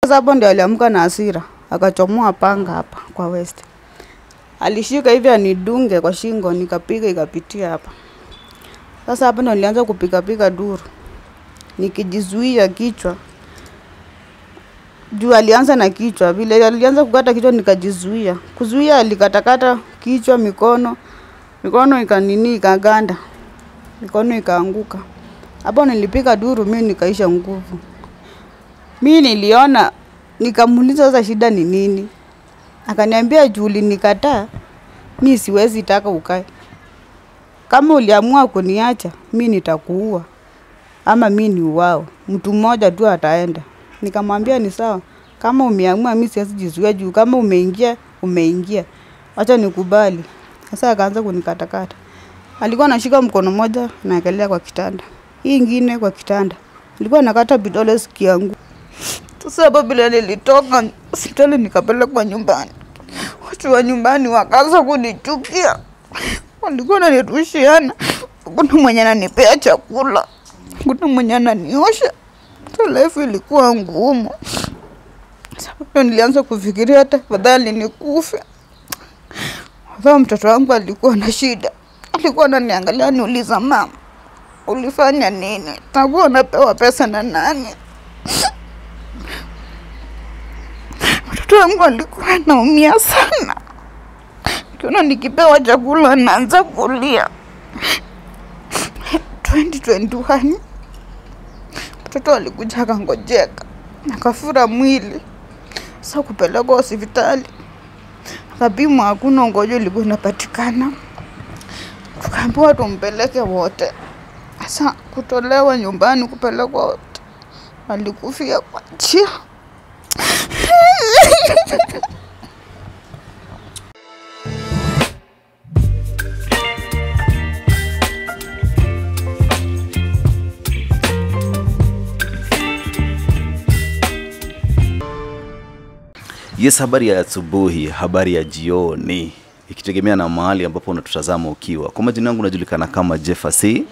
Sasa hapo ndio aliamka na hasira, akachomoa panga hapa kwa waist. Alishika hivi anidunge kwa shingo, nikapiga ikapitia hapa. Sasa hapo ndio nilianza kupiga piga duru, nikijizuia kichwa. Juu alianza na kichwa, vile alianza kukata kichwa nikajizuia. Kuzuia alikatakata kichwa, mikono, mikono ikanini ikaganda. Mikono ikaanguka. Hapo nilipiga duru mimi nikaisha nguvu. Mimi niliona, nikamuuliza sasa shida ni nini? Akaniambia juu ulinikataa, mimi siwezi taka ukae. Kama uliamua kuniacha, mimi nitakuua. Ama mimi ni uwao. Mtu mmoja tu ataenda. Nikamwambia ni sawa. Kama umeamua mimi siwezi jizuia juu kama umeingia, umeingia. Acha nikubali. Sasa akaanza kunikatakata. Alikuwa anashika mkono mmoja naekelea kwa kitanda. Hii ingine kwa kitanda. Alikuwa anakata vidole sikio yangu. Sasa hapo bila nilitoka hospitali nikapelekwa nyumbani. Watu wa nyumbani wakaanza kunichukia. Walikuwa wananitushiana. Kuna mwenye ananipea chakula, kuna mwenye ananiosha. So life ilikuwa ngumu. Sasa nilianza kufikiria hata afadhali nikufe. Sasa mtoto wangu alikuwa na shida. Alikuwa ananiangalia niuliza, mama, ulifanya nini? Takuwa napewa pesa na nani? Mtoto wangu alikuwa anaumia sana. Kiona nikipewa chakula anaanza kulia. 2021 mtoto alikuja akangojeka, akafura mwili. Sasa kupelekwa hospitali, akapimwa, hakuna ugonjwa ulikuwa unapatikana. Tukaambiwa tumpeleke wote. Sasa kutolewa nyumbani kupelekwa wote, alikufia kwa njia. Yes, habari ya asubuhi, habari ya jioni, ikitegemea na mahali ambapo unatutazama ukiwa. Kwa majina yangu najulikana kama Jeffasi,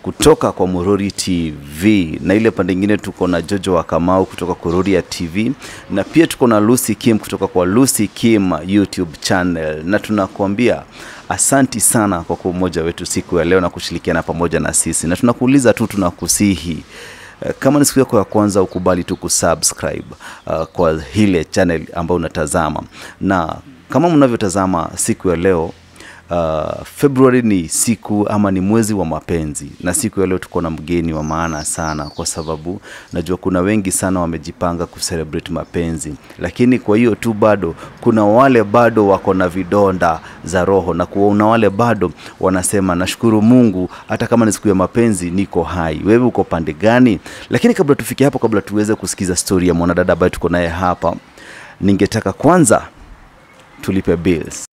kutoka kwa Murori TV, na ile pande nyingine tuko na Jojo wa Kamau kutoka Kururia TV, na pia tuko na Lucy Kim kutoka kwa Lucy Kim YouTube channel. Na tunakuambia asanti sana kwa kuwa mmoja wetu siku ya leo na kushirikiana pamoja na sisi. Na tunakuuliza tu, tunakusihi, kama ni siku yako ya kwanza ukubali tu kusubscribe kwa hile channel ambayo unatazama. Na kama mnavyotazama siku ya leo, February ni siku ama ni mwezi wa mapenzi. Na siku ya leo tuko na mgeni wa maana sana, kwa sababu najua kuna wengi sana wamejipanga kucelebrate mapenzi. Lakini kwa hiyo tu bado kuna wale bado wako na vidonda za roho, na kuna wale bado wanasema nashukuru Mungu hata kama ni siku ya mapenzi niko hai. Wewe uko pande gani? Lakini kabla tufike hapo, kabla tuweze kusikiza story ya mwanadada ambaye tuko naye hapa, ningetaka kwanza tulipe bills.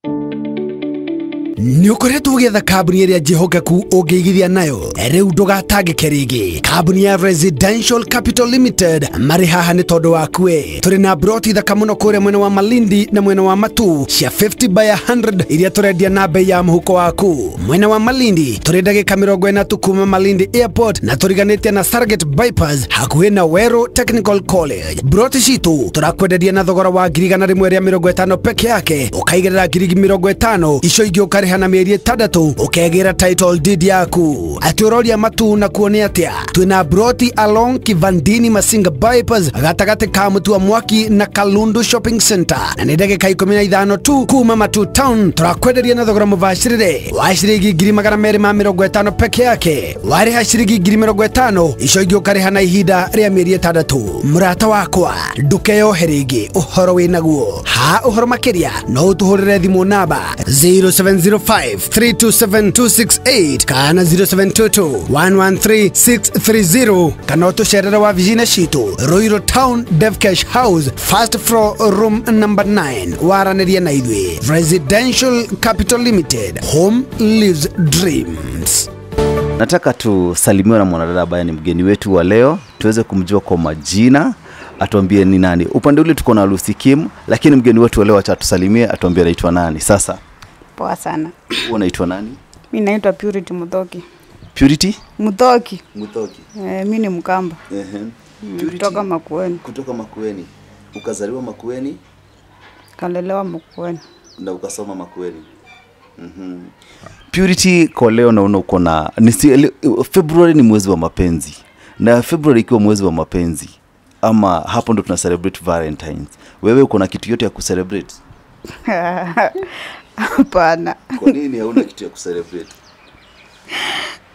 Nĩ ũkoretwo ũgĩetha kambuni ĩrĩa njĩhokeku ũngĩigithia nayo, rĩu ndũgatangĩke rĩngĩ. Kambuni ya Residential Capital Limited marĩ haha nĩ tondũ waku we. Tũrĩ na broti thaka mũno kũrĩa mwena wa Malindi na mwena wa Matu cia 50 by 100 iria tũrendia na bei ya mũhuko waku. Mwena wa Malindi tũrĩ ndagĩka 40 tu kuma Malindi Airport na tũriganĩtie na Stargate Bypass hakuhĩ na Weru Technical College. Broti citũ tũrakwenderia na thogora wa 150,000 peke yake, ũkaigĩrĩra 50,000 icio ingĩ ũkarĩha na mĩeri 6 ũkegĩra title deed yaku. Atĩ ũroria Matu na kuone atĩa? Twĩna broti along Kivandini Masinga Bypass gatagatĩ ka Mutua Mwaki na Kalundu Shopping Center, na nĩ ndagĩka 15 tu kuma Matu Town. Tũrakwenderia na thogora mũbacĩrĩre wa ciringi 250,000 peke yake. Warĩha ciringi 50,000 icio ingĩ ũkarĩha na ihinda rĩa mĩeri 6. Mũrata wakwa, ndũkeyohe rĩngĩ ũhoro wĩnaguo. Ha ũhoro makĩria no ũtũhũrĩre thimũ namba 0705 327 268 kana 0722 113 630 kana ũtũcerere wabici-inĩ citũ Ruiru Town, Devcash House, first floor, room number 9. Waranĩrie na ithuĩ. Residential Capital Limited, home lives dreams. Nataka tusalimiwe na mwanadada ambaye ni mgeni wetu wa leo, tuweze kumjua kwa majina, atuambie ni nani. Upande ule tuko na Lucy Kim, lakini mgeni wetu wa leo acha tusalimie, atuambie anaitwa nani. Sasa Poa sana. Wewe unaitwa nani? Mimi naitwa Purity Muthoki. Purity? Muthoki. Muthoki. Mimi ni Mkamba. Kutoka Makueni. Kutoka Makueni. Ukazaliwa Makueni? Kalelewa Makueni. Na ukasoma Makueni. Purity, kwa leo naona uko na February ni mwezi wa mapenzi. Na February ikiwa mwezi wa mapenzi, ama hapo ndo tuna celebrate Valentines. Wewe uko na kitu yote ya kucelebrate? Hapana. Kwa nini hauna kitu ya kucelebrate?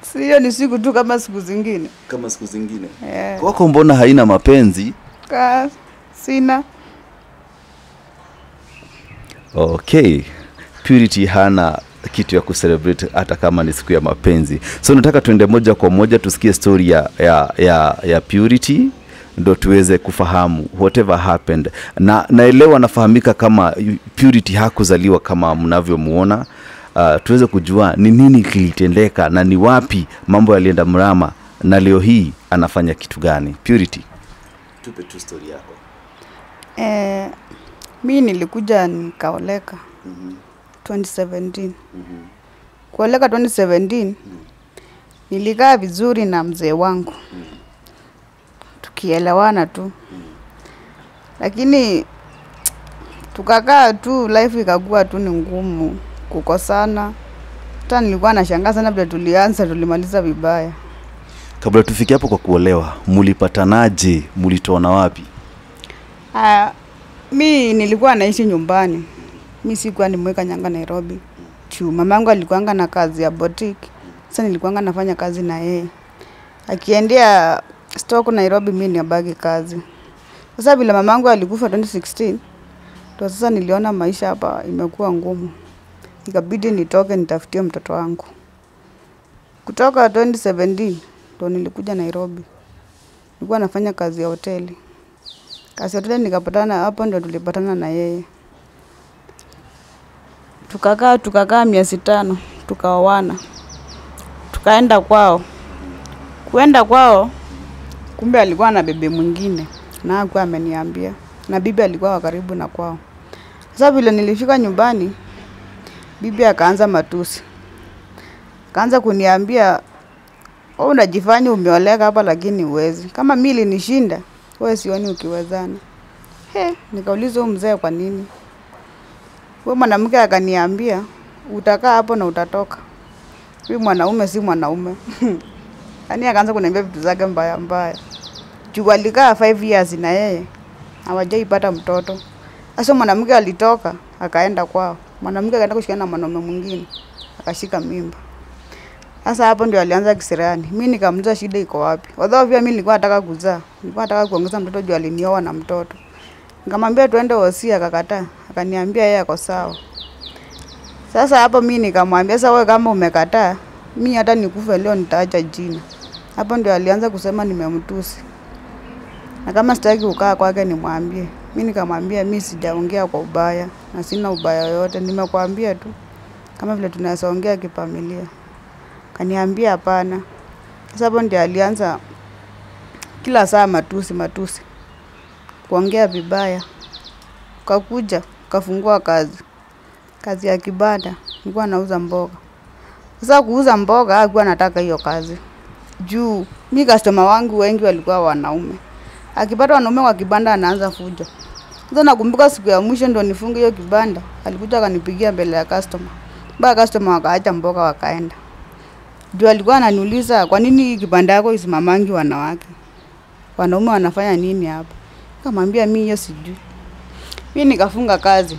Sio, ni siku tu kama siku zingine. Kama siku zingine. Yeah. Kwako mbona haina mapenzi? Sina. Okay. Purity hana kitu ya kucelebrate hata kama ni siku ya mapenzi. So nataka tuende moja kwa moja tusikie story ya Purity ndo tuweze kufahamu whatever happened. Na naelewa nafahamika kama Purity hakuzaliwa kama mnavyomuona. Tuweze kujua ni nini kilitendeka na ni wapi mambo yalienda mrama na leo hii anafanya kitu gani. Purity, tupe tu story yako. Mimi nilikuja nikaoleka 2017. Kuoleka 2017 nilikaa vizuri na mzee wangu. Tukielewana tu. Lakini tukakaa tu, life ikakuwa tu ni ngumu, kukosana. Hata nilikuwa nashangaa sana vile tulianza tulimaliza vibaya. Kabla tufike hapo kwa kuolewa, mulipatanaje? Mulitoana wapi? Mi nilikuwa naishi nyumbani. Mi sikuwa nimeweka nyanga Nairobi. Mamangu alikuanga na kazi ya boutique. Sasa nilikuanga nafanya kazi na yeye. Akiendea stock Nairobi mimi niabaki kazi. Sasa vile mamangu alikufa 2016, ndio sasa niliona maisha hapa imekuwa ngumu. Ikabidi nitoke nitafutie mtoto wangu. Kutoka 2017 ndio nilikuja Nairobi. Nilikuwa nafanya kazi ya hoteli. Kazi ya hoteli nikapatana hapo, ndio tulipatana na yeye. Tukakaa miezi 5, tukaoana. Tukaenda kwao. Kuenda kwao, kumbe alikuwa na bebe mwingine na hakuwa ameniambia. Na bibi alikuwa karibu na kwao. Sasa vile nilifika nyumbani, bibi akaanza matusi. Akaanza kuniambia, "Wewe unajifanya umeoleka hapa lakini huwezi. Kama mimi ilinishinda, wewe sioni ukiwezana." Nikauliza huyu mzee kwa nini? Huyo mwanamke akaniambia, "Utakaa hapo na utatoka. Huyu mwanaume si mwanaume." Yaani akaanza kuniambia vitu zake mbaya mbaya. Juu alikaa 5 years na yeye, hawajaipata mtoto. Sasa mwanamke alitoka akaenda kwao. Mwanamke akaenda kushikana na mwanaume mwingine, akashika mimba. Sasa hapo ndio alianza kisirani. Mimi nikamuuliza shida iko wapi. Although pia mimi nilikuwa nataka kuzaa. Nilikuwa nataka kuongeza mtoto juu alinioa na mtoto. Nikamwambia tuende hosi, akakataa. Akaniambia yeye ako sawa. Sasa hapo mimi nikamwambia sasa wewe kama umekataa, mimi hata nikufe leo nitaacha jina. Hapo ndio alianza kusema nimemtusi. Na kama sitaki kukaa kwake nimwambie. Mimi nikamwambia mimi sijaongea kwa ubaya na sina ubaya yoyote, nimekuambia tu kama vile tunasongea kifamilia. Kaniambia hapana. Sasa hapo ndio alianza kila saa matusi matusi, kuongea vibaya. Kakuja kafungua kazi ya kibanda, nilikuwa nauza mboga. Sasa kuuza mboga hakuwa nataka hiyo kazi. Juu mimi customer wangu wengi walikuwa wanaume. Akipata wanaume kwa kibanda anaanza fujo. Sasa nakumbuka siku ya mwisho ndo nifunge hiyo kibanda, alikuja akanipigia mbele ya customer. Baba customer wakaacha mboga wakaenda. Juu alikuwa ananiuliza kwa nini kibanda yako isimamangi wanawake? Wanaume wanafanya nini hapa? Nikamwambia mimi hiyo sijui. Mimi nikafunga kazi.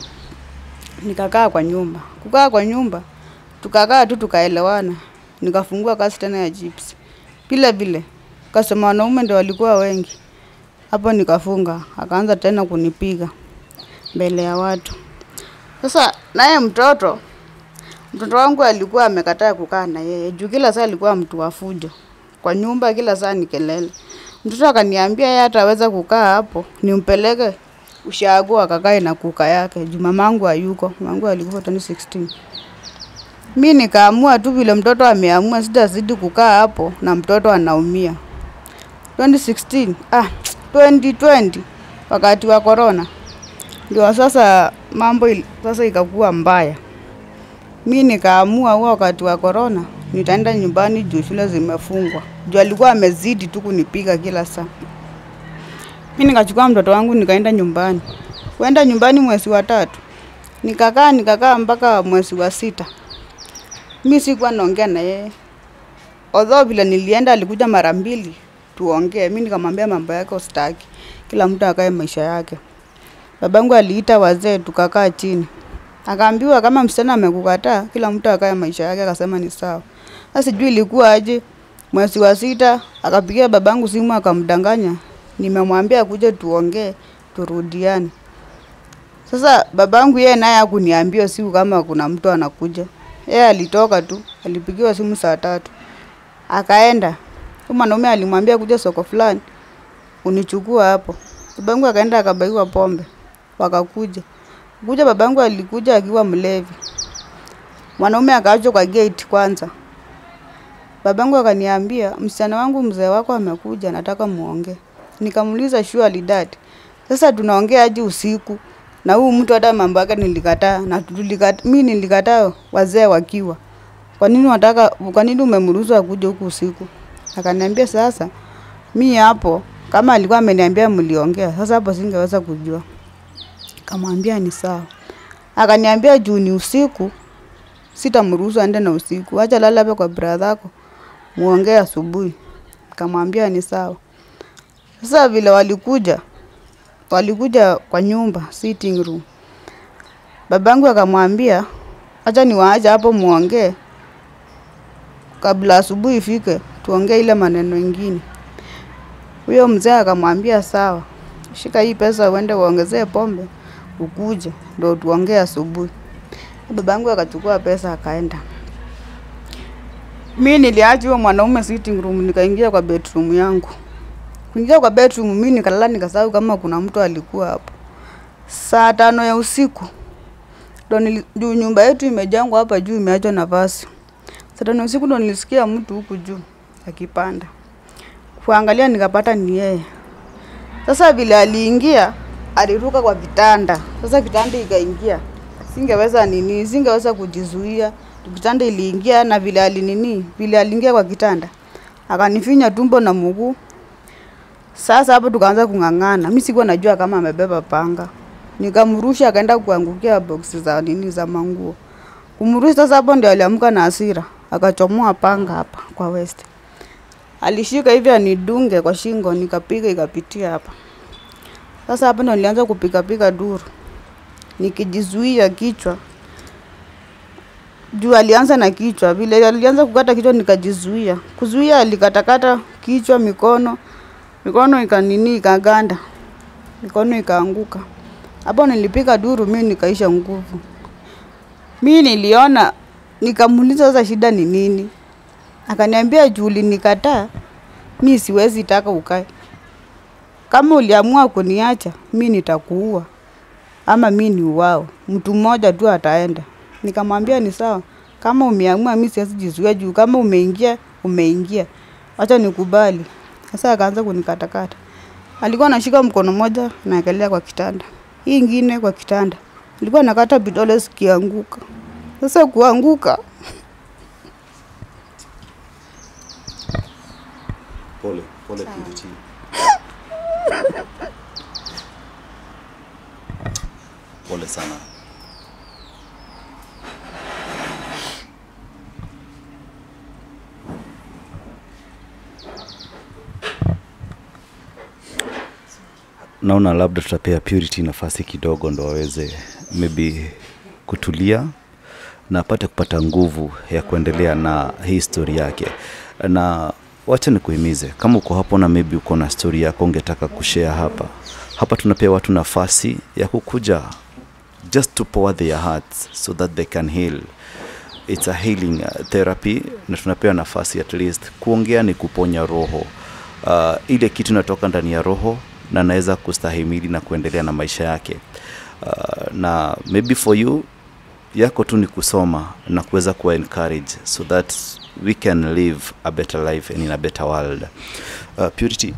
Nikakaa kwa nyumba. Kukaa kwa nyumba, tukakaa tu tukaelewana. Nikafungua kazi tena ya chips. Vile vile customer wanaume ndio walikuwa wengi. Hapo nikafunga, akaanza tena kunipiga mbele ya watu. Sasa naye mtoto wangu alikuwa amekataa kukaa na yeye. Juu kila saa alikuwa mtu wa fujo. Kwa nyumba kila saa ni kelele. Mtoto akaniambia yeye hataweza kukaa hapo, nimpeleke ushago akakae na kuka yake. Juu mamangu hayuko. Mamangu alikufa 2016. Mimi nikaamua tu vile mtoto ameamua sitazidi kukaa hapo na mtoto anaumia. 2016, 2020 wakati wa corona. Ndio sasa mambo sasa ikakuwa mbaya. Mimi nikaamua huo wakati wa corona nitaenda nyumbani juu shule zimefungwa. Juu alikuwa amezidi tu kunipiga kila saa. Mimi nikachukua mtoto wangu nikaenda nyumbani. Kwenda nyumbani mwezi wa 3. Nikakaa mpaka mwezi wa 6. Mimi sikuwa naongea na yeye. Although vile nilienda alikuja mara 2 tuongee. Mimi nikamwambia mambo yake usitaki. Kila mtu akae maisha yake. Babangu aliita wazee tukakaa chini. Akaambiwa kama msichana amekukataa kila mtu akae maisha yake, akasema ni sawa. Sasa sijui ilikuwa aje. Mwezi wa 6 akapigia babangu simu akamdanganya. Nimemwambia kuja tuongee turudiane. Sasa babangu yeye naye hakuniambia siku kama kuna mtu anakuja. Yeye alitoka tu, alipigiwa simu saa 3. Akaenda. Huyo mwanaume alimwambia kuja soko fulani unichukua hapo. Babangu akaenda akabaiwa pombe. Wakakuja. Kuja babangu alikuja akiwa mlevi. Mwanaume akaachwa kwa gate kwanza. Babangu akaniambia msichana wangu mzee wako amekuja nataka muongee. Nikamuuliza surely dad, sasa tunaongea aje usiku? Na huyu mtu hata mambo yake nilikataa na mimi nilikataa wazee wakiwa. Kwa nini unataka, kwa nini umemruhusu akuje huku usiku? Akaniambia sasa mimi hapo kama alikuwa ameniambia mliongea, sasa hapo singeweza kujua. Nikamwambia ni sawa. Akaniambia juu ni usiku sitamruhusu aende na usiku. Acha lala hapa kwa brother yako muongee asubuhi. Nikamwambia ni sawa. Sasa vile walikuja kwa nyumba sitting room. Babangu akamwambia acha niwaache hapo muongee kabla asubuhi ifike tuongee ile maneno mengine. Huyo mzee akamwambia sawa, shika hii pesa uende uongezee pombe ukuje ndio tuongee asubuhi. Babangu akachukua pesa akaenda. Mimi niliacha huyo mwanaume sitting room nikaingia kwa bedroom yangu. Kuingia kwa bedroom mimi nikalala nikasahau kama kuna mtu alikuwa hapo. Saa 5 ya usiku ndio nyumba yetu imejengwa hapa juu imeachwa nafasi. Saa 5 ya usiku ndo nilisikia mtu huku juu akipanda. Kuangalia nikapata ni yeye. Sasa vile aliingia aliruka kwa kitanda. Sasa kitanda ikaingia. Singeweza nini, singeweza kujizuia. Kitanda iliingia na vile alinini, vile aliingia kwa kitanda. Akanifinya tumbo na mguu. Sasa hapo tukaanza kungangana. Mimi sikuwa najua kama amebeba panga. Nikamrusha akaenda kuangukia box za nini za manguo. Kumrusha sasa hapo ndio aliamka na hasira. Akachomoa panga hapa kwa waist. Alishika hivi anidunge kwa shingo nikapiga ikapitia hapa. Sasa hapo ndio nilianza kupiga piga duru. Nikijizuia kichwa. Juu alianza na kichwa, vile alianza kukata kichwa nikajizuia. Kuzuia alikatakata kichwa, mikono. Mikono ikanini ikaganda. Mikono ikaanguka. Hapo nilipiga duru mimi nikaisha nguvu. Mimi niliona nikamuuliza sasa shida ni nini? Akaniambia juu ulinikataa mimi siwezi taka ukae. Kama uliamua kuniacha mimi nitakuua ama mimi niuawe. Mtu mmoja tu ataenda. Nikamwambia ni sawa. Kama umeamua mimi siwezi jizuia juu kama umeingia umeingia. Acha nikubali. Sasa akaanza kunikatakata. Alikuwa anashika mkono mmoja na akaelea kwa kitanda. Hii nyingine kwa kitanda. Alikuwa anakata vidole zikianguka. Sasa kuanguka. Pole, pole Purity. Pole sana. Naona labda tutapea Purity nafasi kidogo ndo aweze maybe kutulia na apate kupata nguvu ya kuendelea na hii story yake. Na wacha nikuhimize, kama uko hapo na maybe uko na story yako ungetaka kushare hapa. Hapa tunapea watu nafasi ya kukuja just to pour their hearts so that they can heal. It's a healing therapy na tunapea nafasi at least kuongea ni kuponya roho. Ile kitu inatoka ndani ya roho na naweza kustahimili na kuendelea na maisha yake. Na maybe for you yako tu ni kusoma na kuweza kuwa encourage so that we can live a better life and in a better world. Purity,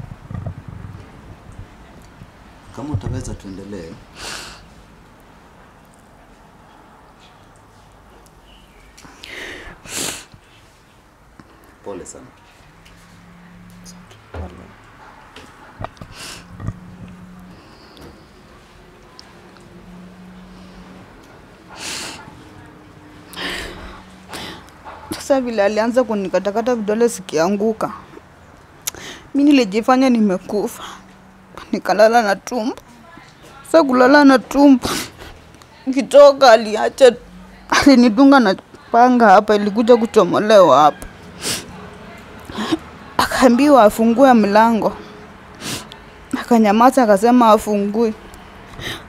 kama utaweza tuendelee. Pole sana. Pole. Sasa vile alianza kunikatakata vidole sikianguka, mimi nilijifanya nimekufa, nikalala na tumbo. Sasa kulala na tumbo, nikitoka aliacha, alinidunga na panga hapa, ilikuja kuchomolewa hapa. Akaambiwa afungue mlango, akanyamaza, akasema afungui.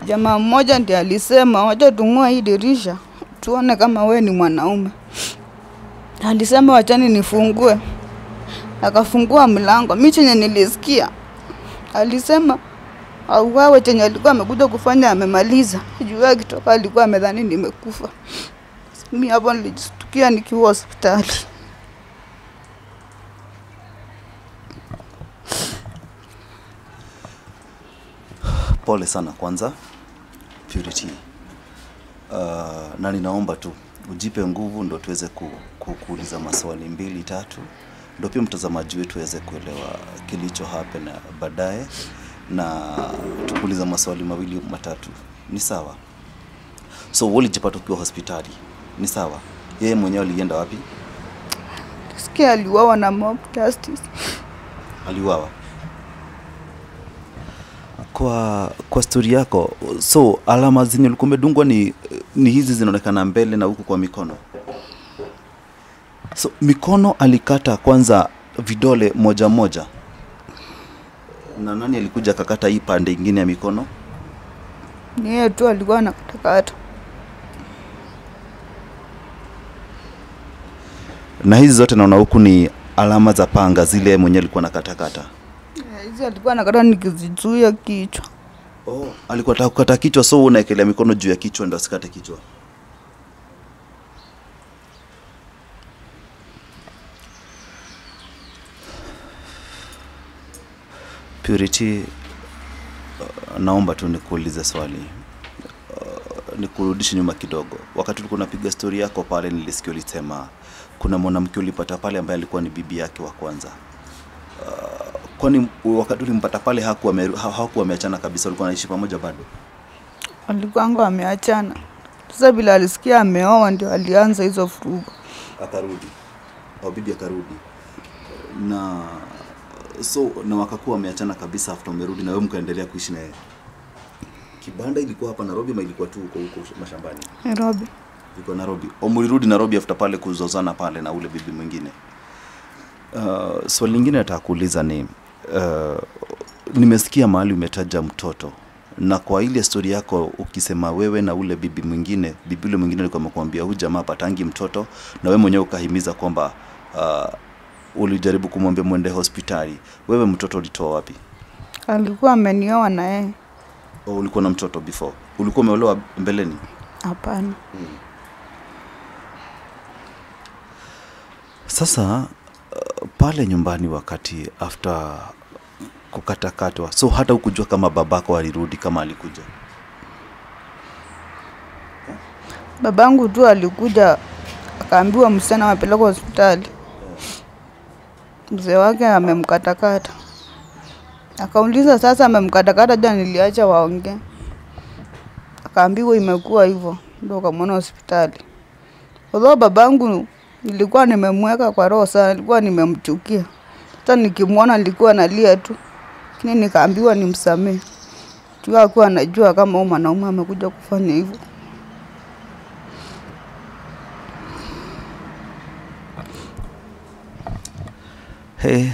Jamaa mmoja ndiye alisema wacha tung'oe hii dirisha tuone kama we ni mwanaume. Alisema wachani nifungue. Akafungua mlango. Mimi chenye nilisikia, alisema auawe, chenye alikuwa amekuja kufanya amemaliza. Juu akitoka alikuwa amedhani nimekufa. Mimi hapo nilijistukia nikiwa hospitali. Pole sana kwanza Purity. Na ninaomba tu ujipe nguvu ndo tuweze kuuliza maswali 2 3, ndo pia mtazamaji wetu aweze kuelewa kilicho happen baadaye, na tukuuliza maswali 2 3. Ni sawa? So ulijipata ukiwa hospitali, ni sawa? Yeye mwenyewe alienda wapi? Sikia aliuawa na mob justice. Aliuawa. Kwa story yako, so alama zenye ulikuwa umedungwa ni hizi zinaonekana mbele na huku kwa mikono. So mikono alikata kwanza vidole moja moja. Na nani alikuja akakata hii pande nyingine ya mikono? Ni yeye tu alikuwa anakatakata. Na hizi zote naona huku ni alama za panga zile mwenyewe alikuwa anakatakata. Hizi alikuwa anakata nikizizuia kichwa. Oh, alikuwa anataka kukata kichwa, so unaekelea mikono juu ya kichwa ndio asikate kichwa. Purity, naomba tu nikuulize swali. Nikurudishe nyuma kidogo. Wakati ulikuwa unapiga story yako pale, nilisikia ulisema kuna mwanamke ulipata pale ambaye alikuwa ni bibi yake wa kwanza. Kwani wakati ulimpata pale hakuwa ameachana kabisa, walikuwa wanaishi pamoja bado? Walikuwa wameachana. Sasa bila alisikia ameoa ndio alianza hizo furugu. Akarudi. Au bibi akarudi. Na so na wakakuwa wameachana kabisa after umerudi na wewe mkaendelea kuishi na yeye. Kibanda ilikuwa hapa Nairobi ama ilikuwa tu huko huko mashambani? Nairobi. Ilikuwa Nairobi. Au mlirudi Nairobi after pale kuzozana pale na ule bibi mwingine? Swali lingine nataka kuuliza ni nimesikia mahali umetaja mtoto, na kwa ile story yako ukisema wewe na ule bibi mwingine, bibi ule mwingine alikuwa amekwambia huyu jamaa patangi mtoto, na wewe mwenyewe ukahimiza kwamba ulijaribu kumwambia muende hospitali. Wewe mtoto ulitoa wapi? Alikuwa amenioa na yeye. Oh, ulikuwa na mtoto before? Ulikuwa umeolewa mbeleni? Hapana. Sasa pale nyumbani wakati after kukatakatwa, so hata hukujua kama babako alirudi kama alikuja? Babangu tu alikuja akaambiwa msichana amepelekwa hospitali. Mzee wake amemkatakata. Akauliza sasa amemkatakata jana niliacha waongee. Akaambiwa imekuwa hivyo ndio akamwona hospitali. Although babangu nilikuwa nimemweka kwa roho sana, nilikuwa nimemchukia. Hata nikimwona nilikuwa nalia tu. Lakini nikaambiwa nimsamee. Tu hakuwa anajua kama huyu mwanaume amekuja kufanya hivyo. Hey,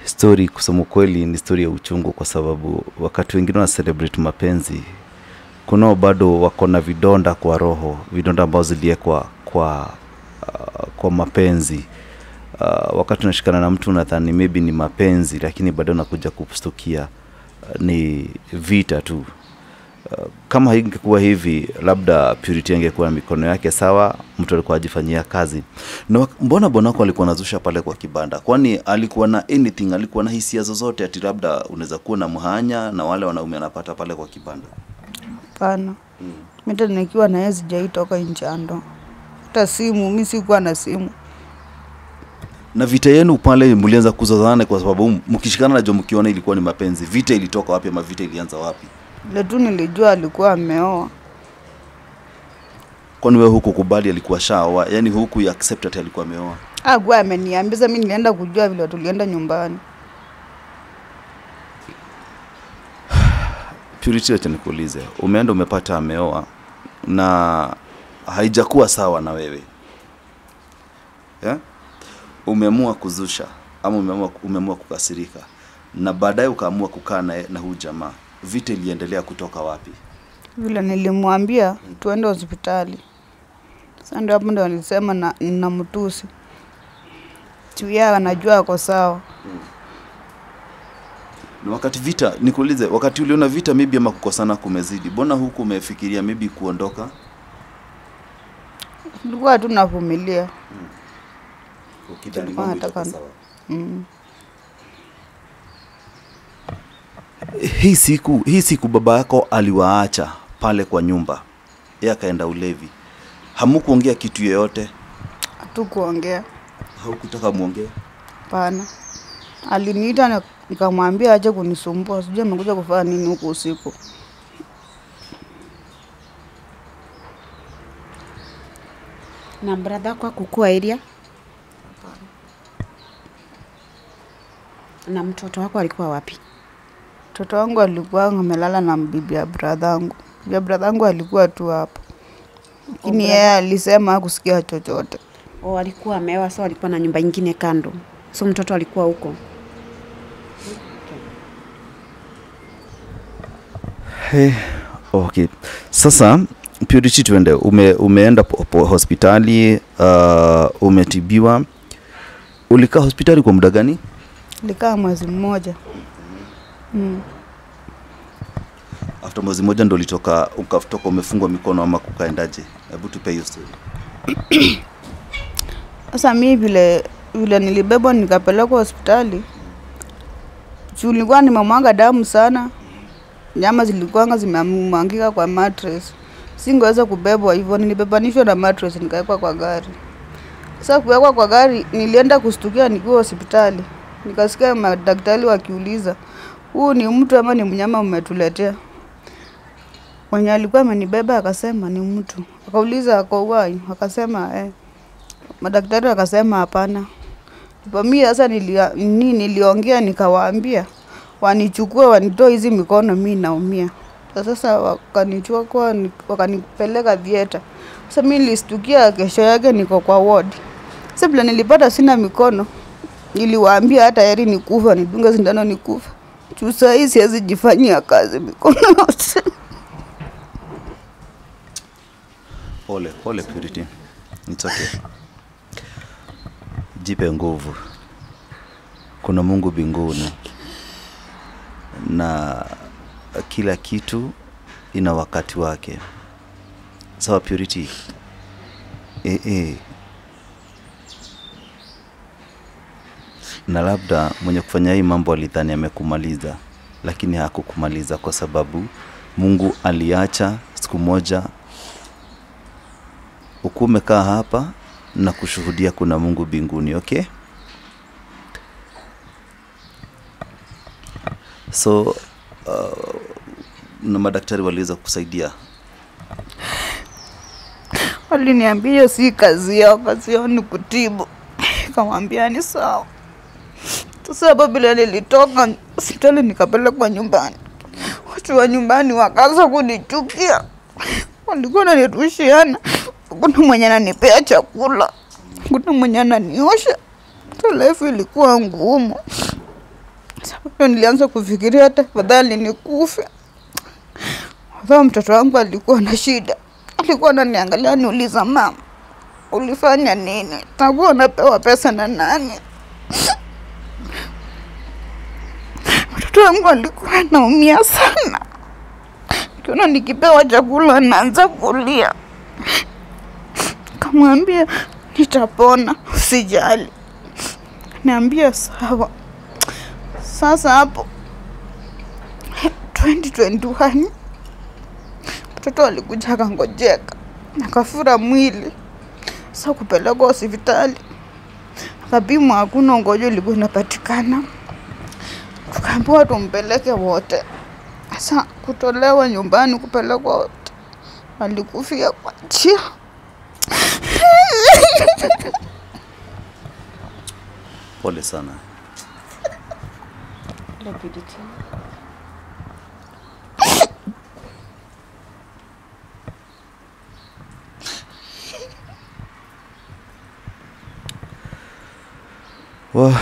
story kusema kweli ni story ya uchungu, kwa sababu wakati wengine wana celebrate mapenzi, kunao bado wako na vidonda kwa roho, vidonda ambazo ziliekwa kwa mapenzi. Wakati unashikana na mtu unadhani maybe ni mapenzi, lakini bado unakuja kustukia ni vita tu. Kama ingekuwa hivi, labda Purity angekuwa na mikono yake sawa, mtu alikuwa ajifanyia kazi. Na mbona bwanako alikuwa anazusha pale kwa kibanda? Kwani alikuwa na anything, alikuwa na hisia zozote ati labda unaweza kuwa na mhanya na wale wanaume anapata pale kwa kibanda? Hapana. Mimi nikiwa na yeye sijaitoka nje ya ndoa. Hata simu mimi sikuwa na simu. Na vita yenu pale mlianza kuzozana kwa sababu mkishikana na jomo mkiona ilikuwa ni mapenzi. Vita ilitoka wapi ama vita ilianza wapi? Ile tu nilijua alikuwa ameoa. Kwani wewe hukukubali alikuwa shaoa? Yaani huku ya accept ati alikuwa ameoa? Hakuwa ameniambia, mimi nilienda kujua vile tulienda nyumbani. Purity, acha nikuulize. Umeenda umepata ameoa na haijakuwa sawa na wewe. Yeah? Umeamua kuzusha ama umeamua kukasirika na baadaye ukaamua kukaa na huyu jamaa. Vita iliendelea kutoka wapi? Vile nilimwambia tuende hospitali. Sasa ndio hapo ndio nilisema na mtusi. Tuya anajua ako sawa. Na wakati vita, nikuulize, wakati uliona vita maybe ama kukosana kumezidi, mbona huku umefikiria maybe kuondoka? Nilikuwa tu navumilia. Ukidhani mambo itakuwa sawa. Hii siku baba yako aliwaacha pale kwa nyumba. Yeye akaenda ulevi. Hamkuongea kitu yoyote? Hatukuongea. Haukutaka muongee? Hapana. Aliniita nikamwambia aje kunisumbua, sijui amekuja kufanya nini huko usiku. Na brother kwa kukua area? Na mtoto wako alikuwa wapi? Mtoto wangu alikuwa amelala na bibi ya brother wangu. Bibi ya brother wangu alikuwa tu hapo. Lakini yeye alisema hakusikia chochote. Oh, alikuwa ameoa, so alikuwa na nyumba nyingine kando. So mtoto alikuwa huko. Hey, okay. Sasa Purity, tuende. Umeenda hospitali, umetibiwa. Ulikaa hospitali kwa muda gani? Nilikaa mwezi mmoja. After mwezi mmoja ndo ulitoka, ukatoka umefungwa mikono ama kukaendaje? Hebu tupe hiyo story. Sasa mimi vile nilibebwa nikapelekwa hospitali. Nilikuwa nimemwaga damu sana. Nyama zilikuwa zimemwangika kwa mattress. Singeweza kubebwa hivyo, nilibebanishwa na mattress nikawekwa kwa gari. Sasa kuwekwa kwa gari nilienda kustukia nikiwa hospitali. Nikasikia madaktari wakiuliza, "Huu ni mtu ama ni mnyama umetuletea?" Mwenye alikuwa amenibeba akasema ni mtu. Akauliza ako uhai, akasema eh. Madaktari akasema hapana. Ndipo mimi sasa niliongea nikawaambia wanichukue wanitoe hizi mikono, mimi naumia. Sasa wakanichukua wakanipeleka theater. Sasa mimi nilistukia kesho yake niko kwa ward. Sasa bila nilipata sina mikono, niliwaambia hata heri nikufa, nidunge sindano nikufa. Sasa hii siwezi jifanyia kazi mikono yote. Pole, pole Purity. It's okay. Jipe nguvu. Kuna Mungu mbinguni. Na kila kitu ina wakati wake. Sawa Purity? Na labda mwenye kufanya hii mambo alidhani amekumaliza, lakini hakukumaliza kwa sababu Mungu aliacha siku moja ukumekaa hapa na kushuhudia kuna Mungu mbinguni, okay? So na madaktari waliweza kukusaidia? Waliniambia si kazi yao, kazi yao ni kutibu. Nikamwambia ni sawa. Sasa hapo bila nilitoka hospitali nikapelekwa nyumbani. Watu wa nyumbani wakaanza kunichukia. Walikuwa wananitushiana. Kuna mwenye ananipea chakula, kuna mwenye ananiosha. Life ilikuwa ngumu. Sasa nilianza kufikiria hata afadhali nikufe. Sasa mtoto wangu alikuwa na shida. Alikuwa ananiangalia aniuliza, mama, ulifanya nini? Takuwa unapewa pesa na nani? Mtoto wangu alikuwa anaumia sana. Kiona nikipewa chakula anaanza kulia. Kamwambia nitapona, usijali. Niambia sawa. Sasa hapo 2021 mtoto alikuja akangojeka, akafura mwili. Sasa kupelekwa hospitali, akapimwa, hakuna ugonjwa ulikuwa unapatikana. Tukaambiwa tumpeleke wote. Sasa kutolewa nyumbani kupelekwa wote, alikufia kwa njia. Pole sana. Wow.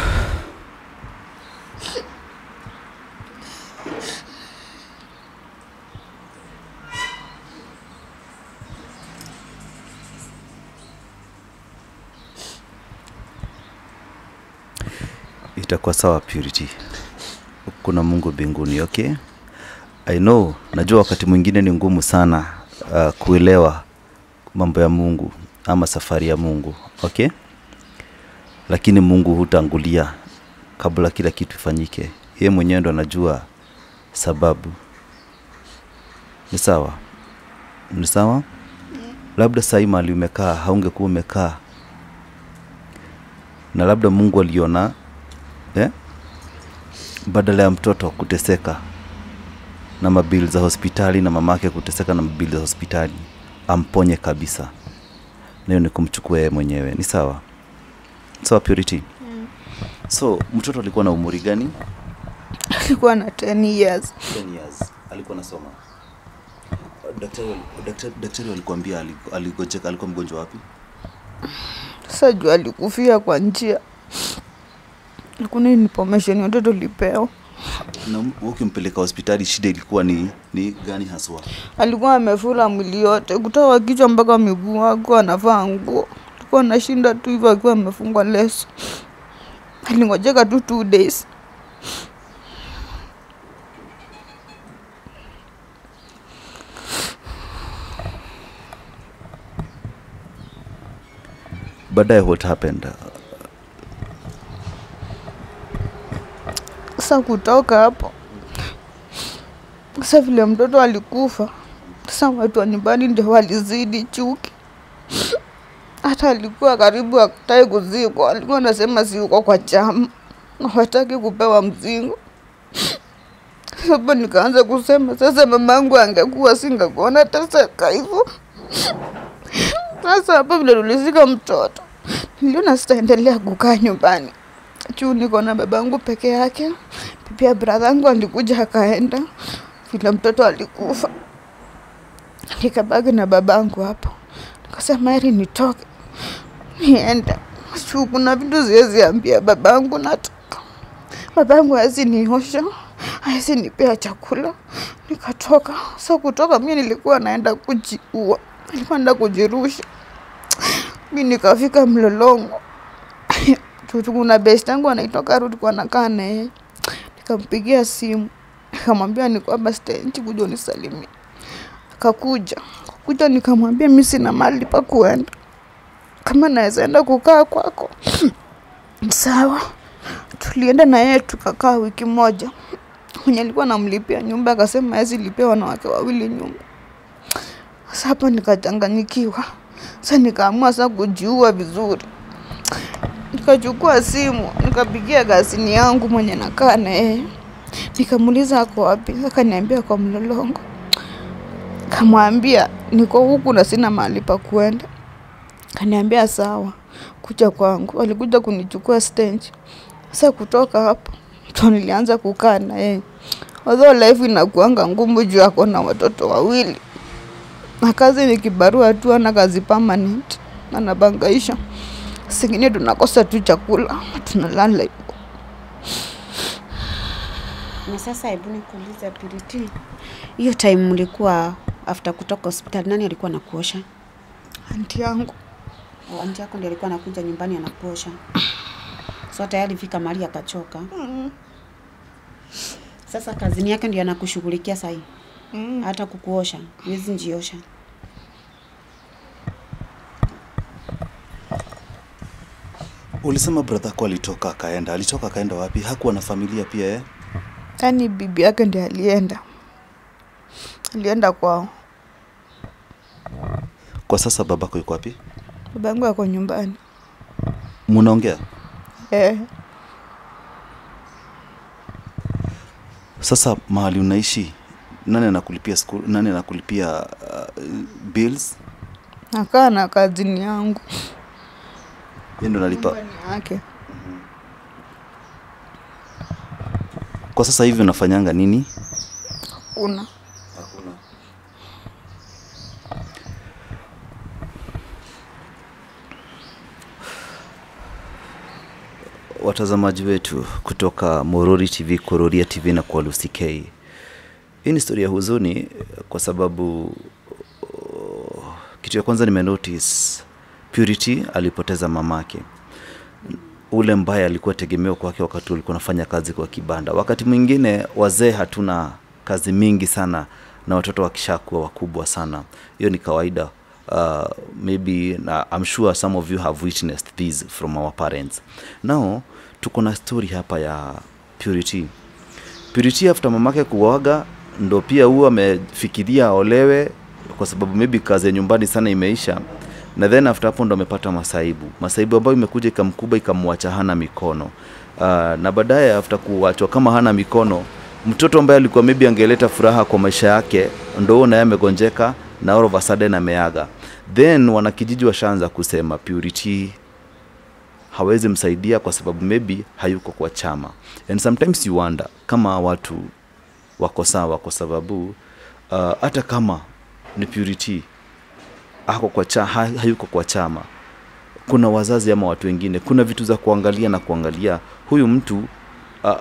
Itakuwa sawa Purity. Kuna Mungu mbinguni, okay? I know, najua wakati mwingine ni ngumu sana kuelewa mambo ya Mungu ama safari ya Mungu, okay? Lakini Mungu hutangulia kabla kila kitu ifanyike. Yeye mwenyewe ndo anajua sababu. Ni sawa? Ni sawa? Labda sahi mahali umekaa, haungekuwa umekaa. Na labda Mungu aliona badala ya mtoto kuteseka na mabili za hospitali na mamake kuteseka na mabili za hospitali, amponye kabisa. Na hiyo ni kumchukua yeye mwenyewe. Ni sawa? Sawa Purity? So, mtoto alikuwa na umri gani? Alikuwa na 10 years. 10 years. Alikuwa anasoma. Daktari alikwambia aligojeka, alikuwa mgonjwa wapi? Sasa juu alikufia kwa njia. Hakuna information yote tulipewa. Na ukimpeleka hospitali shida ilikuwa ni gani haswa? Alikuwa amefura mwili yote, kutoka kichwa mpaka miguu, hakuwa anavaa nguo. Alikuwa anashinda tu hivyo akiwa amefungwa leso. Alingojeka tu 2 days. Baadaye what happened? Sasa kutoka hapo, sasa vile mtoto alikufa, sasa watu wa nyumbani ndio walizidi chuki. Hata alikuwa karibu hataki kuzikwa, alikuwa anasema si uko kwa chama, hawataki kupewa mzingo. Sasa nikaanza kusema sasa mamangu angekuwa singekuona teseka hivyo. Sasa hapo vile tulizika mtoto, niliona sitaendelea kukaa nyumbani. Juu niko na babangu peke yake. Pia brother yangu alikuja akaenda vile mtoto alikufa. Nikabaki na babangu hapo. Nikasema heri nitoke niende. Juu kuna vitu siwezi ambia babangu natoka. Babangu hawezi niosha, hawezi nipea chakula. Nikatoka. So kutoka mimi nilikuwa naenda kujiua. Nilikuwa naenda kujirusha. Mimi nikafika Mlolongo. Kuna best yangu anaitwa Karo, tulikuwa nakaa naye. Nikampigia simu, nikamwambia niko hapa stendi, kuja unisalimie. Akakuja. Kuja nikamwambia mimi sina mahali pa kuenda, kama naweza enda kukaa kwako. Sawa. Tulienda na yeye tukakaa wiki moja. Mwenye alikuwa anamlipia nyumba akasema hawezi lipia wanawake wawili nyumba. Sasa hapo nikachanganyikiwa. Sasa nikaamua sasa kujiua vizuri. Nikachukua simu, nikapigia kazini yangu mwenye nakaa na yeye. Nikamuuliza ako wapi, akaniambia kwa Mlolongo. Nikamwambia niko huku na sina mahali pa kuenda. Akaniambia sawa, kuja kwangu. Alikuja kunichukua stage. Sasa kutoka hapo ndo nilianza kukaa na yeye. Although life inakuanga ngumu juu ako na watoto wawili. Na kazi ni kibarua tu, ana kazi permanent. Anabangaisha. Singine tunakosa tu chakula, tunalala hivyo. Na sasa hebu nikuulize Purity, hiyo time mlikuwa after kutoka hospitali, nani alikuwa anakuosha? Aunti yangu. Oh, aunti yako ndiye alikuwa anakuja nyumbani anakuosha. So tayari fika mahali akachoka. Sasa kazini yake ndiye anakushughulikia sasa. Hata kukuosha, huwezi njiosha. Ulisema brother yako alitoka akaenda. Alitoka akaenda wapi? Hakuwa na familia pia eh? Yaani bibi yake ndiye alienda. Alienda kwao. Kwa sasa babako yuko wapi? Babangu yuko nyumbani. Munaongea? Eh. Sasa mahali unaishi, nani anakulipia school, nani anakulipia bills? Nakaa na kazini yangu. Yeye ndo analipa yake. Kwa sasa hivi unafanyanga nini? Hakuna. Hakuna. Watazamaji wetu kutoka Morori TV, Kororia TV na kwa Lucy K. Hii ni story ya huzuni kwa sababu kitu ya kwanza nimenotice, Purity alipoteza mamake. Ule mbaya alikuwa tegemeo kwake wakati alikuwa anafanya kazi kwa kibanda. Wakati mwingine wazee hatuna kazi mingi sana na watoto wakishakuwa wakubwa sana. Hiyo ni kawaida. Maybe na I'm sure some of you have witnessed this from our parents. Now tuko na story hapa ya Purity. Purity after mamake kuaga ndo pia huwa amefikiria aolewe kwa sababu maybe kazi ya nyumbani sana imeisha. Na then after hapo ndo amepata masaibu. Masaibu ambayo imekuja ikamkuba ikamwacha hana mikono. Na baadaye after kuachwa kama hana mikono, mtoto ambaye alikuwa maybe angeleta furaha kwa maisha yake ndo naye amegonjeka na all of a sudden ameaga. Then wanakijiji washaanza kusema Purity hawezi msaidia kwa sababu maybe hayuko kwa chama. And sometimes you wonder kama watu wako sawa, kwa sababu hata kama ni Purity ako kwa hayuko kwa chama, kuna wazazi ama watu wengine, kuna vitu za kuangalia na kuangalia huyu mtu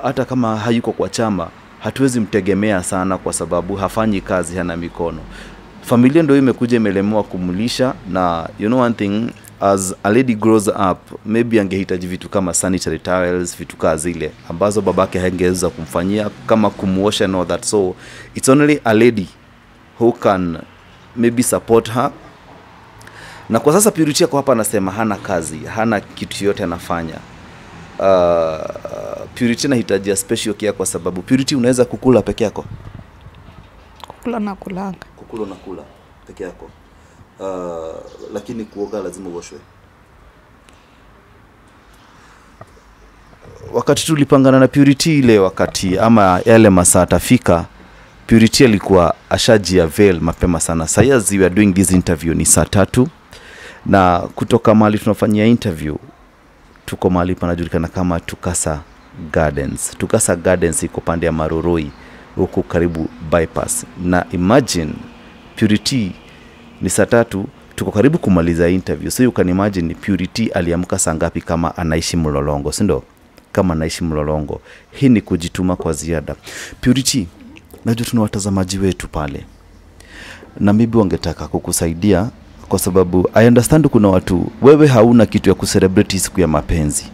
hata kama hayuko kwa chama hatuwezi mtegemea sana kwa sababu hafanyi kazi, hana mikono. Familia ndio imekuja imelemewa kumlisha, na you know one thing, as a lady grows up maybe angehitaji vitu kama sanitary towels, vitu kama zile ambazo babake hangeweza kumfanyia kama kumuosha and all that. So it's only a lady who can maybe support her. Na kwa sasa Purity kwa hapa anasema hana kazi, hana kitu yote anafanya. Purity anahitaji special care kwa sababu Purity unaweza kukula peke yako. Kukula na kulanga. Kukula na kula peke yako. Lakini kuoga lazima uoshwe. Wakati tulipangana na Purity ile wakati ama yale masaa atafika, Purity alikuwa ashaji avail mapema sana. Sasa as we are doing this interview ni saa 3, na kutoka mahali tunafanyia interview tuko mahali panajulikana kama Tukasa Gardens. Tukasa Gardens iko pande ya Marurui huku karibu bypass. Na imagine Purity ni saa 3, tuko karibu kumaliza interview. So you can imagine Purity aliamka saa ngapi kama anaishi Mlolongo, si ndio? Kama anaishi Mlolongo. Hii ni kujituma kwa ziada. Purity, najua tuna watazamaji wetu pale na maybe wangetaka kukusaidia kwa sababu I understand kuna watu, wewe hauna kitu ya kucelebrate siku ya mapenzi,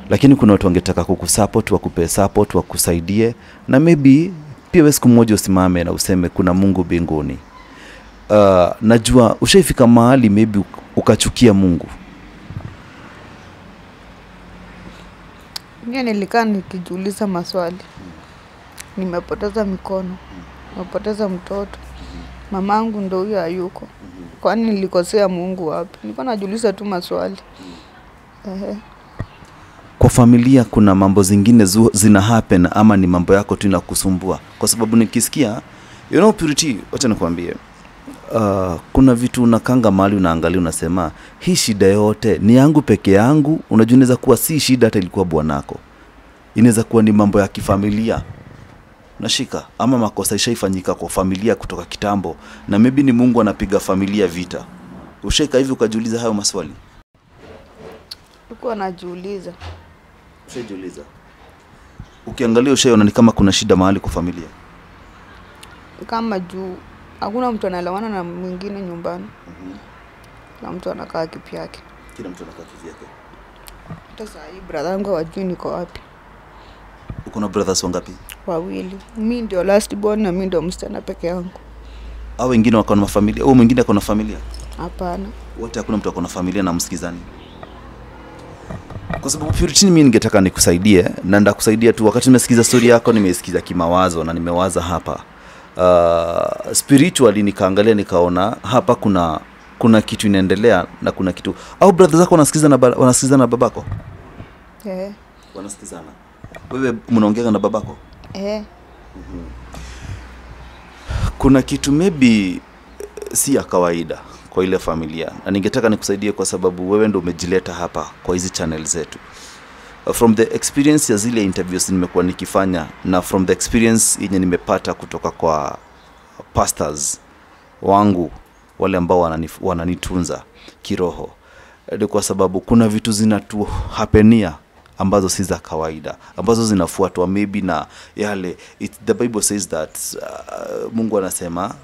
lakini kuna watu wangetaka kukusupport, wakupe support, wakusaidie, na maybe pia wewe siku moja usimame na useme kuna Mungu mbinguni. Najua ushaifika mahali maybe ukachukia Mungu. Mimi nilikaa nikijiuliza maswali. Nimepoteza mikono, nimepoteza mtoto, mamangu ndo huyo hayuko. Kwani nilikosea Mungu wapi? Nilikuwa najiuliza tu maswali. Kwa familia kuna mambo zingine zina happen ama ni mambo yako tu inakusumbua? Kwa sababu nikisikia, you know Purity, wacha nikwambie, kuna vitu unakanga mahali unaangalia unasema hii shida yote ni yangu peke yangu. Unajua inaweza kuwa si shida hata ilikuwa bwanako, inaweza kuwa ni mambo ya kifamilia nashika, ama makosa ishaifanyika kwa familia kutoka kitambo, na maybe ni Mungu anapiga familia vita. Ushaika hivi ukajiuliza hayo maswali? Nilikuwa najiuliza. Ushajiuliza? Ukiangalia ushaiona ni kama kuna shida mahali kwa familia? Kama juu hakuna mtu anaelewana na mwingine nyumbani. Kila mtu anakaa kivyake. Kila mtu anakaa kivyake. Hata saa hii brother yangu hawajui niko wapi. Uko na brothers wangapi? Wawili. Mimi ndio last born na mimi ndio msichana peke yangu. Au wengine wako na familia? Au mwingine ako na familia? Hapana. Wote hakuna mtu ako na familia na msikizani. Kwa sababu Purity, mimi ningetaka nikusaidie na ndakusaidia tu. Wakati nimesikiza story yako nimeisikiza kimawazo na nimewaza hapa. Spiritually nikaangalia nikaona hapa kuna kitu inaendelea na kuna kitu. Au brothers zako wanasikizana na babako? Eh. Wanasikizana. Wewe mnaongea na babako? Eh. Kuna kitu maybe si ya kawaida. kwa ile familia, na ningetaka nikusaidie kwa sababu wewe ndio umejileta hapa kwa hizi channel zetu. From the experience ya zile interviews nimekuwa nikifanya na from the experience yenye nimepata kutoka kwa pastors wangu wale ambao wananitunza kiroho, ni kwa sababu kuna vitu zinatuhapenia ambazo si za kawaida, ambazo zinafuatwa maybe na yale the Bible says that Mungu anasema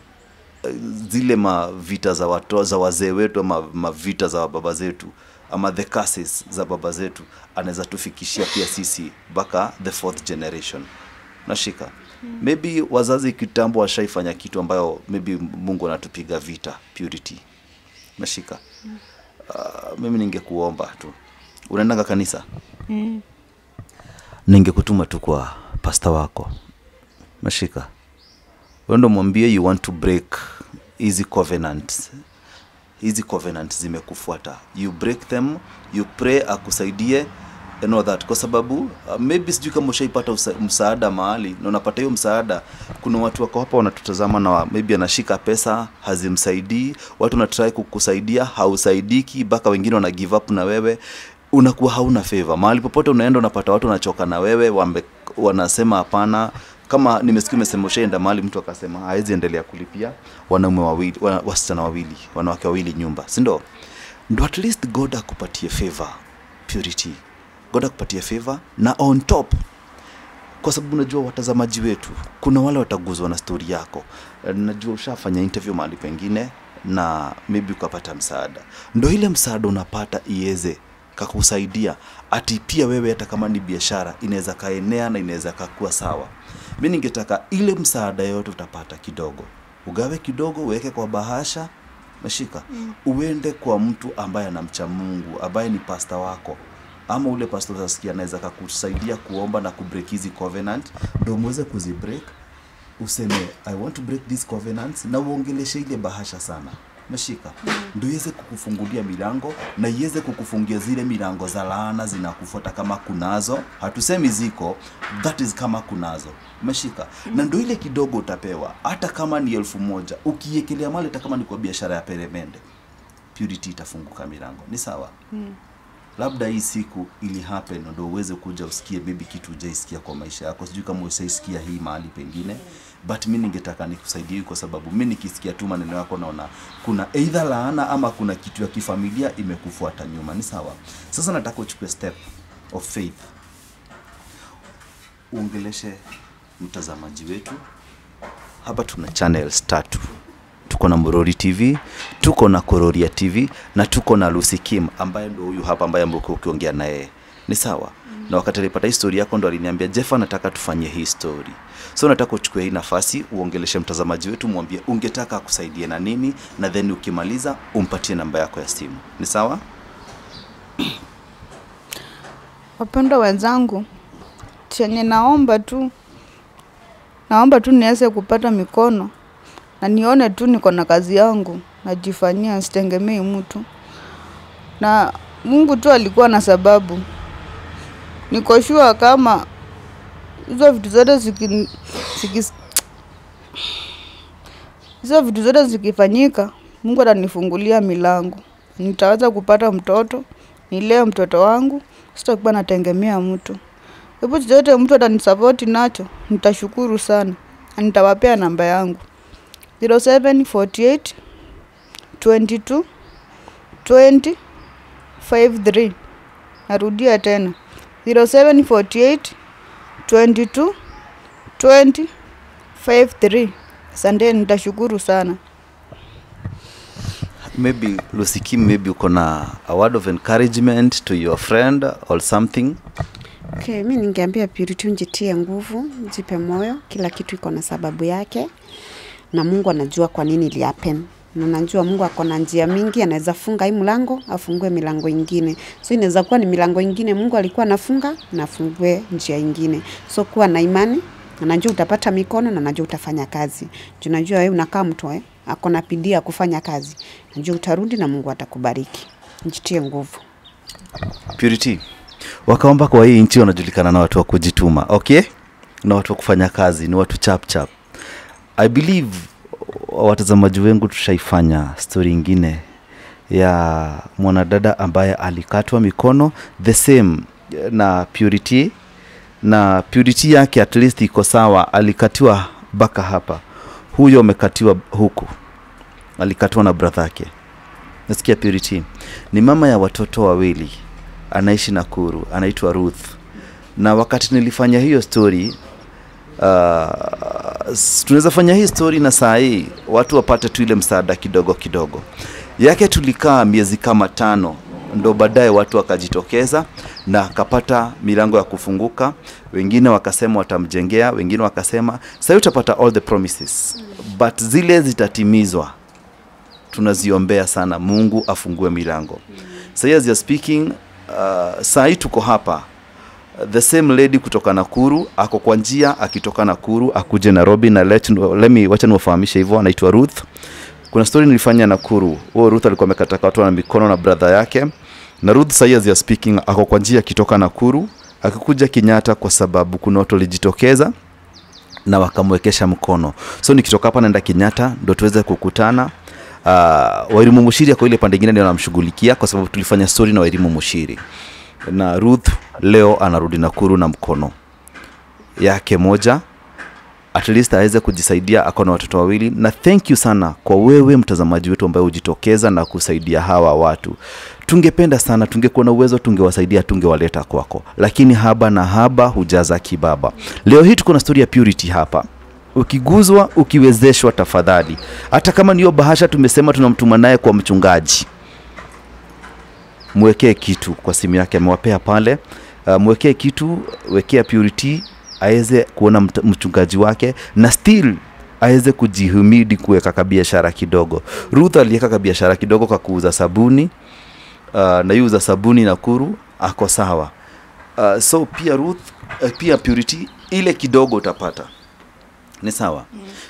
zile mavita za watu, za wazee wetu ama mavita za baba zetu ama the curses za baba zetu anaweza tufikishia pia sisi mpaka the fourth generation. Nashika. Maybe wazazi kitambo washaifanya kitu ambayo maybe Mungu anatupiga vita Purity. Nashika. Mimi ningekuomba tu. Unaenda kanisa? Ningekutuma tu kwa pastor wako. Nashika. Wewe ndo mwambie you want to break hizi covenants. Hizi covenants zimekufuata. You break them, you pray akusaidie and all that. Kwa sababu maybe sijui kama ushaipata msaada mahali na unapata hiyo msaada, kuna watu wako hapa wanatutazama na maybe anashika pesa hazimsaidii, watu wanatry kukusaidia hausaidiki, mpaka wengine wana give up na wewe unakuwa hauna favor. Mahali popote unaenda unapata watu wanachoka na wewe, wanasema hapana. Kama nimesikia umesema ushaenda mahali mtu akasema hawezi endelea kulipia wanaume wawili, wasichana wawili, wanawake wawili nyumba, si ndio? Ndio at least God akupatie favor Purity. God akupatie favor na on top, kwa sababu unajua watazamaji wetu kuna wale wataguzwa na story yako. Najua ushafanya interview mahali pengine na maybe ukapata msaada. Ndio ile msaada unapata iweze kakusaidia ati pia wewe hata kama ni biashara inaweza kaenea na inaweza kakua sawa. Mimi ningetaka ile msaada yote utapata kidogo, ugawe kidogo, uweke kwa bahasha, mashika. Uende kwa mtu ambaye anamcha Mungu, ambaye ni pastor wako, ama ule pastor utasikia anaweza kukusaidia kuomba na kubreak hizi covenant, ndio muweze kuzibreak. Useme I want to break these covenants na uongeleshe ile bahasha sana. Mashika. Ndio iweze kukufungulia milango na iweze kukufungia zile milango za laana zinakufuata kama kunazo. Hatusemi ziko, that is kama kunazo. Mashika. Na ndio ile kidogo utapewa hata kama ni 1000 ukiekelea mali, hata kama ni kwa biashara ya peremende, Purity itafunguka milango. Ni sawa? Labda hii siku ili happen ndio uweze kuja usikie maybe kitu hujaisikia kwa maisha yako. Sijui kama usaisikia hii mahali pengine, but mimi ningetaka nikusaidie kwa sababu mimi nikisikia tu maneno yako naona kuna either laana ama kuna kitu ya kifamilia imekufuata nyuma. Ni sawa? Sasa nataka uchukue step of faith. Uongeleshe mtazamaji wetu. Hapa tuna channels tatu. Tuko na Murori TV, tuko na Kororia TV na tuko na Lucy Kim ambaye ndio huyu hapa ambaye mko ukiongea naye. Ni sawa? Na wakati alipata story yako ndo aliniambia Jeff nataka tufanye hii story. So nataka uchukue hii nafasi uongeleshe mtazamaji wetu, mwambie ungetaka akusaidie na nini, na then ukimaliza umpatie namba yako ya simu. Ni sawa? Wapendwa wenzangu, chenye naomba tu niweze kupata mikono na nione tu niko na kazi yangu najifanyia, sitegemei mtu. Na Mungu tu alikuwa na sababu. Niko sure kama hizo vitu zote hizo vitu zote zikifanyika, Mungu atanifungulia milango. Nitaweza kupata mtoto, nilee mtoto wangu, sitakuwa nategemea mtu. Hebu chochote mtu atanisupport nacho, nitashukuru sana. Nitawapea namba yangu. 0748 22 20 53. Narudia tena. 0748 22 20 53. Asante, nitashukuru sana. Maybe Lucy Kim, maybe uko na a word of encouragement to your friend or something. Okay, mimi ningeambia Purity unjitie nguvu, jipe moyo, kila kitu iko na sababu yake. Na Mungu anajua kwa nini ili happen. Na najua Mungu ako na njia mingi, anaweza funga hii mlango, afungue milango ingine. So inaweza kuwa ni milango ingine Mungu alikuwa anafunga na afungue njia ingine. So kuwa na imani, na najua utapata mikono na najua utafanya kazi. Tunajua wewe unakaa mtu ako na bidii ya kufanya kazi. Najua utarudi na Mungu atakubariki. Jitie nguvu. Purity, wakaomba kwa hii nchi wanajulikana na watu wa kujituma, okay? Na watu wa kufanya kazi, ni watu chap chap. I believe Watazamaji wengu, tushaifanya story ingine ya mwanadada ambaye alikatwa mikono the same na Purity, na Purity yake at least iko sawa, alikatiwa baka hapa, huyo amekatiwa huku, alikatwa na brother yake. Nasikia Purity ni mama ya watoto wawili, anaishi Nakuru, anaitwa Ruth. Na wakati nilifanya hiyo story, tunaweza fanya hii story na saa hii watu wapate tu ile msaada kidogo kidogo yake. Tulikaa miezi kama 5 ndo baadaye watu wakajitokeza na akapata milango ya kufunguka. Wengine wakasema watamjengea, wengine wakasema sasa utapata all the promises, but zile zitatimizwa. Tunaziombea sana Mungu afungue milango. Sasa as you are speaking, saa hii tuko hapa, the same lady kutoka Nakuru ako kwa njia akitoka Nakuru akuje Nairobi, na let me wacha niwafahamishe hivyo, anaitwa Ruth. Kuna story nilifanya Nakuru. Huo Ruth alikuwa amekatakatwa na mikono na brother yake. Na Ruth sasa as you are speaking ako kwa njia akitoka Nakuru akikuja Kenyatta, kwa sababu kuna watu walijitokeza na wakamwekesha mkono. So nikitoka hapa naenda Kenyatta ndo tuweze kukutana. Wairimu Mushiri kwa ile pande nyingine ndio anamshughulikia, kwa sababu tulifanya story na Wairimu Mushiri. Na Ruth leo anarudi Nakuru na mkono yake moja, at least aweze kujisaidia, ako na watoto wawili. Na thank you sana kwa wewe mtazamaji wetu ambaye hujitokeza na kusaidia hawa watu. Tungependa sana, tungekuwa na uwezo tungewasaidia, tungewaleta kwako, lakini haba na haba hujaza kibaba. Leo hii tuko na story ya Purity hapa. Ukiguzwa, ukiwezeshwa, tafadhali, hata kama niyo bahasha tumesema tunamtuma naye kwa mchungaji, mwekee kitu kwa simu yake, amewapea pale. Mwekee kitu, wekea Purity aweze kuona mchungaji wake na still aweze kujihimidi kuweka kabiashara kidogo. Ruth aliweka kabiashara kidogo kwa kuuza sabuni, na yuuza sabuni Nakuru, ako sawa. So pia Ruth, pia Purity ile kidogo utapata. Ni sawa.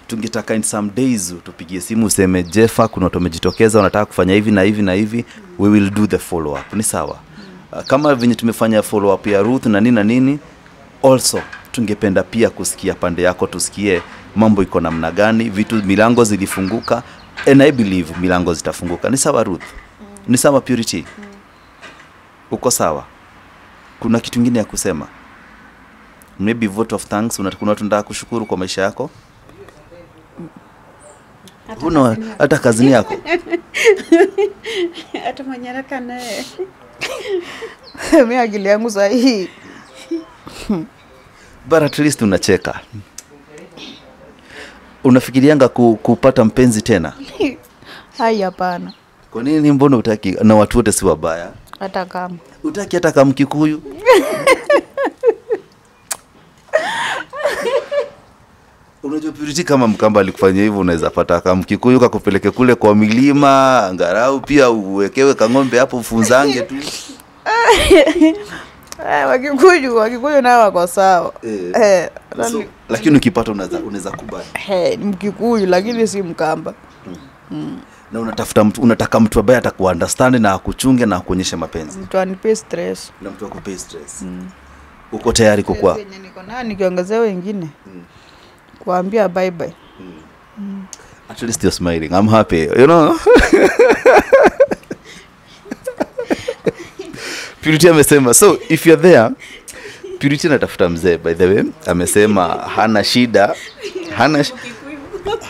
Tungetaka in some days tupigie simu useme Jeffa, kuna watu wamejitokeza wanataka kufanya hivi na hivi na hivi, we will do the follow up. Ni sawa. Kama venye tumefanya follow up ya Ruth na nini na nini, also tungependa pia kusikia pande yako, tusikie mambo iko namna gani, vitu milango zilifunguka, and I believe milango zitafunguka. Ni sawa Ruth? Ni sawa Purity? Uko sawa? Kuna kitu kingine ya kusema? Maybe vote of thanks, kuna watu nataka kushukuru kwa maisha yako? Huna hata kazini yako? Hata manyaraka naye. Mimi akili yangu sahihi. But at least unacheka. Unafikirianga kupata mpenzi tena? Hai, hapana. Kwa nini, mbona utaki? Na watu wote si wabaya. Hata kama. Utaki hata kama Mkikuyu? Unajua Purity, kama Mkamba alikufanyia hivyo, unaweza pata kama Mkikuyu kakupeleke kule kwa milima, angalau pia uwekewe kang'ombe hapo ufunzange tu. Wakikuyu nao wako sawa. So, lakini ukipata unaweza kubali. Mkikuyu lakini si Mkamba. Na unatafuta mtu, unataka mtu ambaye atakuunderstand na akuchunge na akuonyeshe mapenzi. Mtu anipe stress. Na mtu akupe stress. Uko tayari kukua? Niko na nikiongezea wengine. Kuambia bye bye. At least you're smiling. I'm happy, you know. Purity amesema, so if you're there, Purity anatafuta mzee, by the way. Amesema hana shida.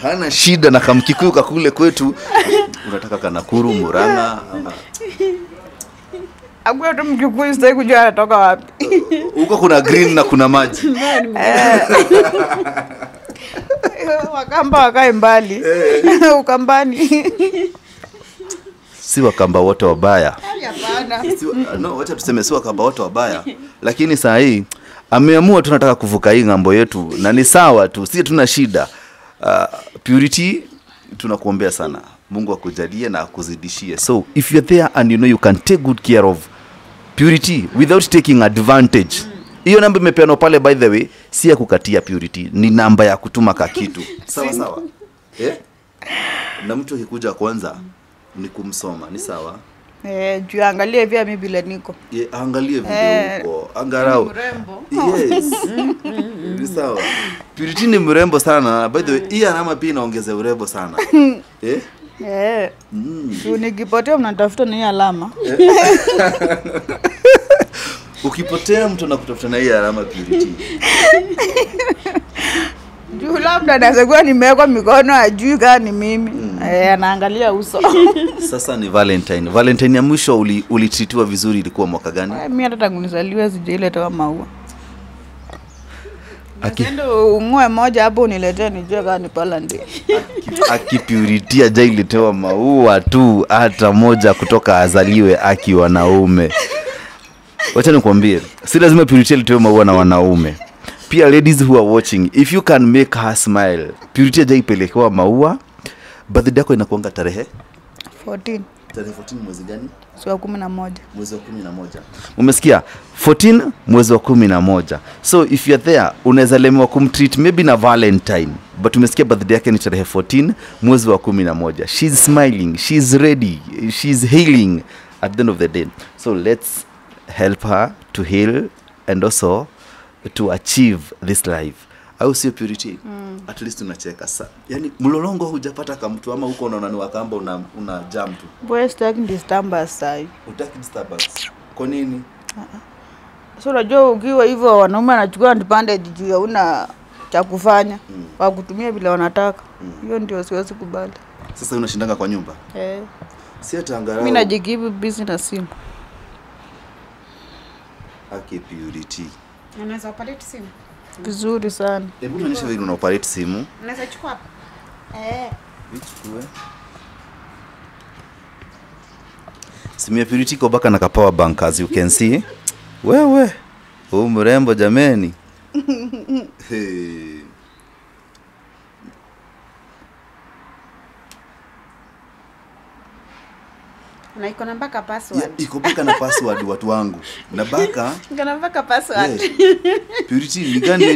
Hana shida na kamkikuyu kakule kwetu. Unataka Kanakuru, Murang'a. Akuwa tu Mkikuyu, sitaki kujua anatoka wapi. Huko kuna green na kuna maji. Wakamba wakae mbali. Ukambani. Si Wakamba wote wabaya. Hapana. No, wacha tuseme si Wakamba wote wabaya. Lakini saa hii ameamua tunataka kuvuka hii ng'ambo yetu na ni sawa tu, si tuna shida. Purity, tunakuombea sana. Mungu akujalie na akuzidishie. So if you're there and you know you can take good care of Purity without taking advantage. Hiyo namba imepeanwa pale, by the way, si ya kukatia Purity, ni namba ya kutuma ka kitu. Sawa sawa. Na mtu akikuja kwanza ni kumsoma, ni sawa? Juu angalie vile mimi bila niko. Angalie vile uko. Angalau. Mrembo. Yes. Ni sawa. Purity ni mrembo sana. By the way, hii alama pia inaongeza urembo sana. Eh? Eh. Nikipotea mnatafuta na hii alama. Ukipotea mtu anakutafuta na hii alama Purity. Juu labda anaweza kuwa nimewekwa mikono ajui kama ni mimi. Anaangalia uso. Sasa ni Valentine. Valentine ya mwisho ulitreatiwa vizuri ilikuwa mwaka gani? Mimi hata tangu nizaliwe sijailetewa maua. Ndio ung'oe moja hapo uniletee nijue kama ni Poland. Aki Purity hajailetewa maua tu hata moja kutoka azaliwe aki wanaume. Wacha nikwambie, si lazima Purity aletewe maua na wanaume. Pia ladies who are watching, if you can make her smile, Purity hajaipelekewa maua. Birthday yako inakuanga tarehe 14. Tarehe 14 mwezi gani? Mwezi wa 11. Mwezi wa 11. Umesikia? 14 mwezi wa 11. So if you're there, unaweza lemewa kumtreat maybe na Valentine. But umesikia birthday yake ni tarehe 14 mwezi wa 11. She's smiling, she's ready, she's healing at the end of the day. So let's help her to heal and also to achieve this life. Au sio Purity? At least unacheka sa. Yaani mlolongo hujapata kama mtu ama huko unaona ni wakamba una jam tu. Boy, sitaki disturbance sai. Hutaki disturbance. Kwa nini? So unajua ukiwa hivyo wanaume wanachukua advantage juu ya una cha kufanya. Kwa kutumia vile wanataka. Hiyo ndio siwezi kubali. Sasa unashindanga kwa nyumba? Eh. Si hata angalau. Mimi najigive busy na simu. Aki Purity. Unaweza operate simu? Vizuri sana. Hebu nionyeshe vile una operate simu. Unaweza chukua hapa. Ichukue. Simu ya Purity iko baka na ka power bank as you can see. Wewe, huu mrembo jameni. Hey. Na iko na mpaka password. Iko mpaka na password watu wangu. Na baka iko na mpaka password. Purity ni gani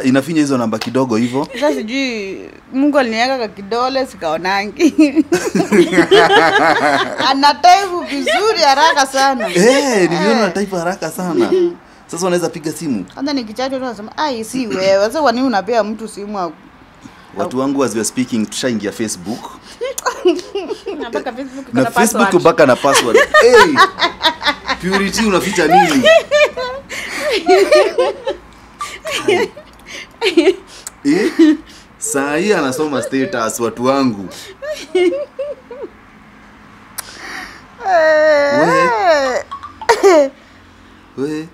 inafinya hizo namba kidogo hivyo? Sasa sijui Mungu aliniweka kwa kidole sikaonangi. Ana type vizuri haraka sana. Niliona type haraka sana. Sasa unaweza piga simu. Kwanza nikichacho tu nasema, "Ai si wewe." Sasa kwa nini unapea mtu simu? Watu wangu as we are speaking tushaingia Facebook. Na mpaka Facebook na Facebook mpaka na password. Hey! Purity unaficha nini? Saa hii anasoma status watu wangu. We.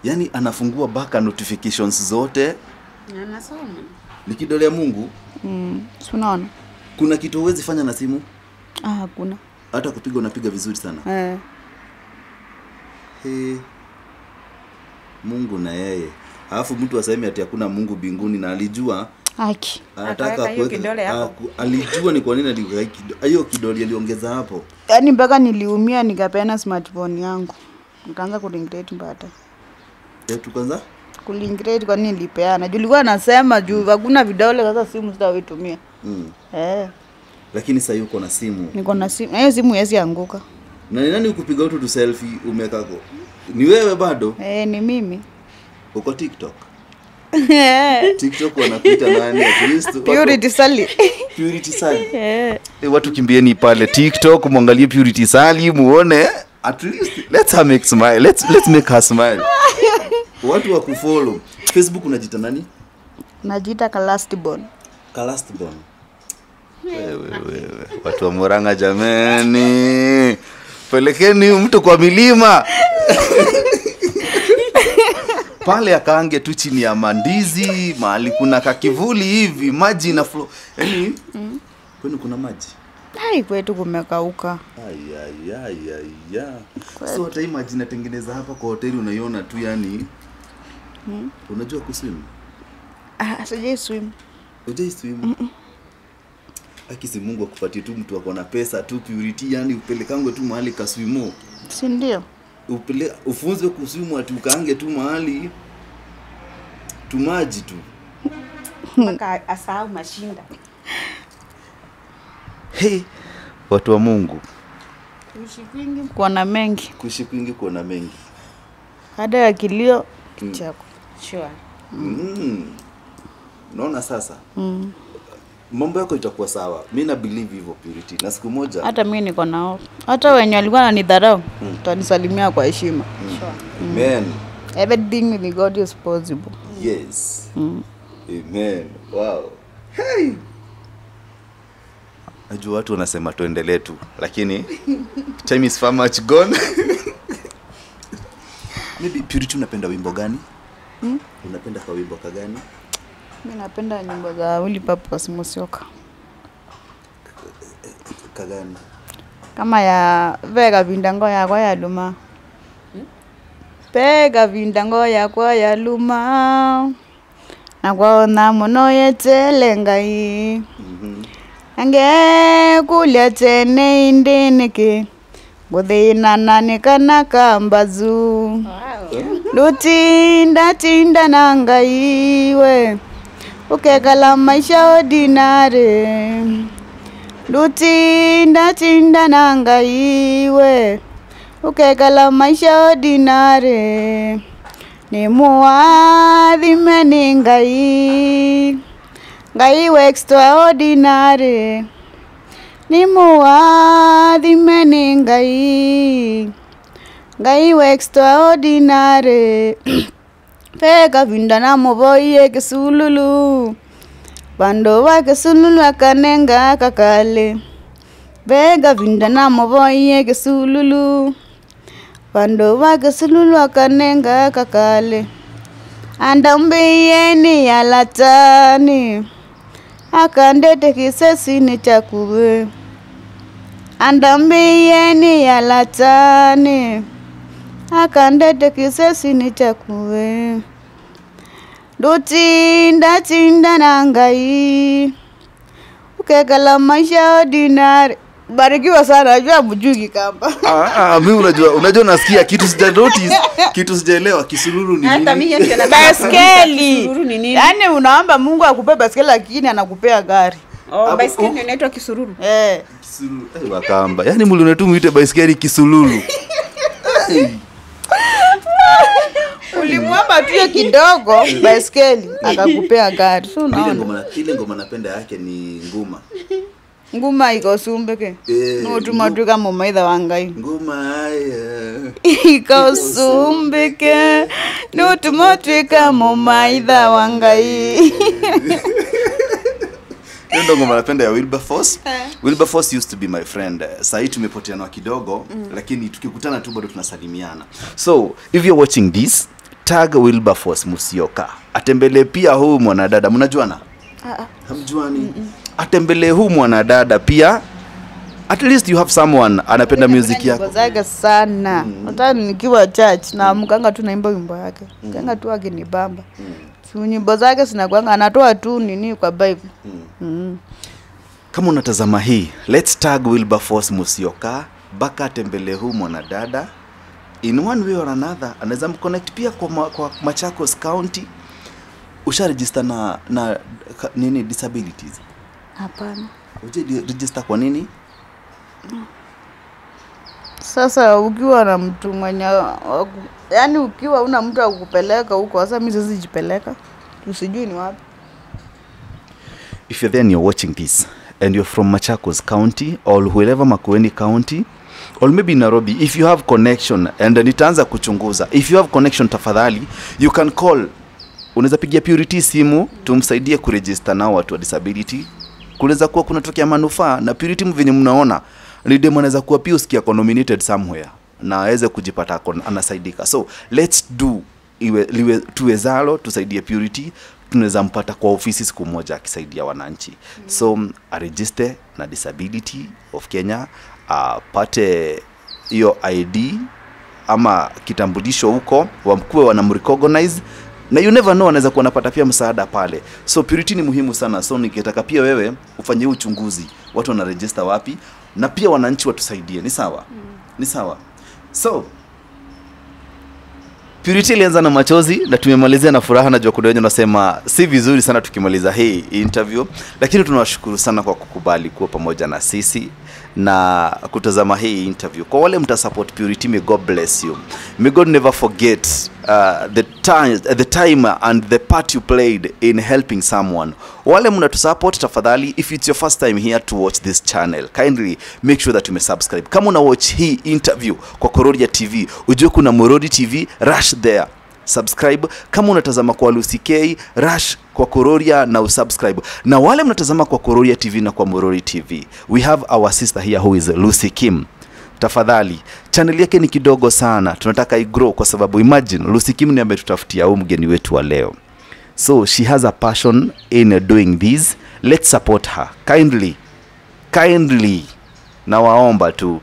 Yaani anafungua baka notifications zote. Anasoma. Ni kidole ya Mungu. Si unaona? Kuna kitu huwezi fanya na simu? Hakuna. Hata kupiga unapiga vizuri sana. Mungu na yeye. Alafu mtu aseme ati hakuna Mungu mbinguni na alijua. Haki. Anataka kuweka kidole hapo. Alijua ni kwa nini aliweka hiyo kidole aliongeza hapo. Yaani mpaka niliumia nikapeana smartphone yangu. Nikaanza kuregret baadaye. Tukaanza? Kuregret kwa nini nilipeana. Juu nilikuwa nasema juu hakuna vidole sasa simu sitaitumia. Lakini sasa yuko na simu. Niko na simu. Na hiyo simu haiwezi anguka. Na ni nani ukupiga tu selfie umekako? Ni wewe bado? Ni mimi. Uko TikTok? TikTok wanakuita nani at least? Purity Sally. Purity Sally. Watu kimbieni pale TikTok muangalie Purity Sally muone at least let's her make smile. Let's make her smile. Watu wa kufollow. Facebook unajiita nani? Najiita Kalastborn. Kalastborn. Wewe. Watu wa Murang'a jameni. Pelekeni mtu kwa milima. Pale akaange tu chini ya mandizi, mahali kuna kakivuli hivi, maji na flow. Yaani kwenu kuna maji? Hai kwetu kumekauka. Ai. So hata hii maji natengeneza hapa kwa hoteli unaiona tu yani. Unajua kuswim? Sijai swim. Hujai swim? Akisi Mungu akupatie tu mtu akona pesa tu Purity yani upelekangwe tu mahali kaswimo. Si ndio? Ufunzwe kuswimu ati ukaange tu mahali tu maji tu. Mpaka asahau mashinda. Hey, watu wa Mungu. Kuishi kwingi kuona mengi. Kuishi kwingi kuona mengi. Hada ya kilio Kicheko. Sure. Unaona sasa? Mambo yako itakuwa sawa. Mimi na believe hivyo, Purity. Na siku moja hata mimi niko nao. Hata wenye walikuwa wananidharau, tutanisalimia kwa heshima. Sure. Amen. Everything with God is possible. Yes. Amen. Wow. Hey. Najua watu wanasema tuendelee tu, lakini time is far much gone. Maybe Purity, unapenda wimbo gani? Unapenda kwa wimbo kagani? Mimi napenda nyimbo za Wilberforce Musyoka. Kagani? Kama ya Vega vindango ya kwa ya luma. Pega vindango ya kwa ya luma. Na kwa na mono yetelengai. Ange kulia tene indiniki. Guthina nanikana kambazu. Wow. Lutinda tinda na ngai we. Ukekala maisha ordinary. Lutinda tinda na ngai we. Ukekala maisha ordinary. Ni muathime ni ngai. Ngai we extraordinary. Ni muathime ni ngai. Ngai we extraordinary. Peka vinda na muboye kisululu. Bando wa kisululu akanenga kakale. Vega vinda na muboye kisululu. Bando wa kisululu akanenga kakale. Andambiye ni alatani. Akandete kisesi ni chakuwe. Andambiye ni alatani. Akandete kisesi ni chakuwe. Lutinda tinda na ngai. Ukekala maisha ordinary. Barikiwa sana, najua mjui Kikamba. Mimi unajua nasikia kitu sija notice, kitu sijaelewa kisululu ni nini? Hata mimi ndio na baiskeli. Kisururu ni nini? Yaani unaomba Mungu akupe baiskeli lakini anakupea gari. Oh, baiskeli ndio inaitwa kisururu. Eh. Kisululu. Wakamba. Yaani mliona tu muite baiskeli kisululu. Ulimwomba tu kidogo baiskeli akakupea gari. So unaona. Ile ngoma napenda yake ni nguma. Nguma iko sumbeke. No tumatuka mumaitha wangai. Nguma haya. Iko sumbeke. No tumatuka mumaitha wangai. Ndio ngoma napenda ya Wilberforce. Wilberforce used to be my friend. Sasa tumepoteana kidogo, lakini tukikutana tu bado tunasalimiana. So, if you're watching this, tag Wilberforce Musyoka. Atembelee pia huu mwanadada. Mnajuana? Hamjuani. Atembelee huu mwanadada pia. At least you have someone anapenda music yako. Nyimbo zake sana. Hata nikiwa church na mkanga tu naimba wimbo yake. Mkanga tu akinibamba. So nyimbo zake zinakuanga anatoa tu nini kwa Bible. Kama unatazama hii, let's tag Wilberforce Musyoka baka atembelee huu mwanadada. In one way or another anaweza mconnect pia kwa Machakos County. Usha register na nini disabilities? Hapana. Uje register kwa nini? Sasa ukiwa na mtu mwenye, yani ukiwa una mtu akukupeleka huko, sasa mimi siwezi jipeleka. Usijui ni wapi. If you're there and you're watching this and you're from Machakos County or wherever Makueni County or maybe Nairobi, if you have connection, and nitaanza kuchunguza. If you have connection, tafadhali you can call. Unaweza pigia Purity simu tumsaidie kuregister nao watu wa disability. Kunaweza kuwa kunatokea manufaa na Purity mvenye mnaona ni demo anaweza kuwa pia usikia kwa nominated somewhere na aweze kujipata anasaidika. So let's do iwe tuwezalo tusaidie Purity. Tunaweza mpata kwa ofisi siku moja akisaidia wananchi. So aregister na Disability of Kenya, apate hiyo ID ama kitambulisho huko, wamkuwe wanamrecognize. Na you never know, anaweza kuwa anapata pia msaada pale. So Purity ni muhimu sana. So ningetaka pia wewe ufanye uchunguzi, watu wanaregister wapi, na pia wananchi watusaidie. Ni sawa? Ni sawa. So Purity ilianza na machozi na tumemalizia na furaha. Najua kuna wenye wanasema si vizuri sana tukimaliza hii interview, lakini tunawashukuru sana kwa kukubali kuwa pamoja na sisi na kutazama hii interview. Kwa wale mta support Purity, may God bless you. May God never forget the time and the part you played in helping someone. Wale mnatusupport, tafadhali, if it's your first time here to watch this channel, kindly make sure that you may subscribe. Kama una watch hii interview kwa Kororia TV, ujue kuna Murori TV, rush there, subscribe. Kama unatazama kwa Lucy K, rush kwa Kororia na usubscribe. Na wale mnatazama kwa Kororia TV na kwa Murori TV, we have our sister here who is Lucy Kim. Tafadhali, channel yake ni kidogo sana, tunataka igrow kwa sababu imagine Lucy Kim ni ametutafutia huyu mgeni wetu wa leo. So she has a passion in doing this. Let's support her kindly, kindly. Nawaomba tu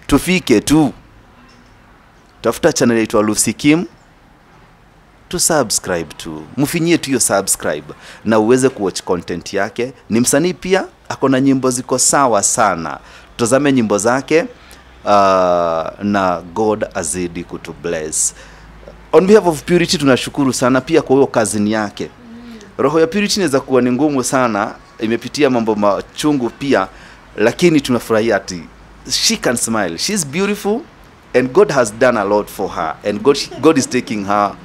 tufike tu, tafuta channel yetu Lucy Kim, tu subscribe tu, mfinyie tu hiyo subscribe na uweze kuwatch content yake. Ni msanii pia, ako na nyimbo ziko sawa sana, tutazame nyimbo zake. Na God azidi kutu bless. On behalf of Purity tunashukuru sana pia kwa huyo kazini yake. Roho ya Purity inaweza kuwa ni ngumu sana, imepitia mambo machungu pia, lakini tunafurahia ati she can smile. She's beautiful and God has done a lot for her, and God is taking her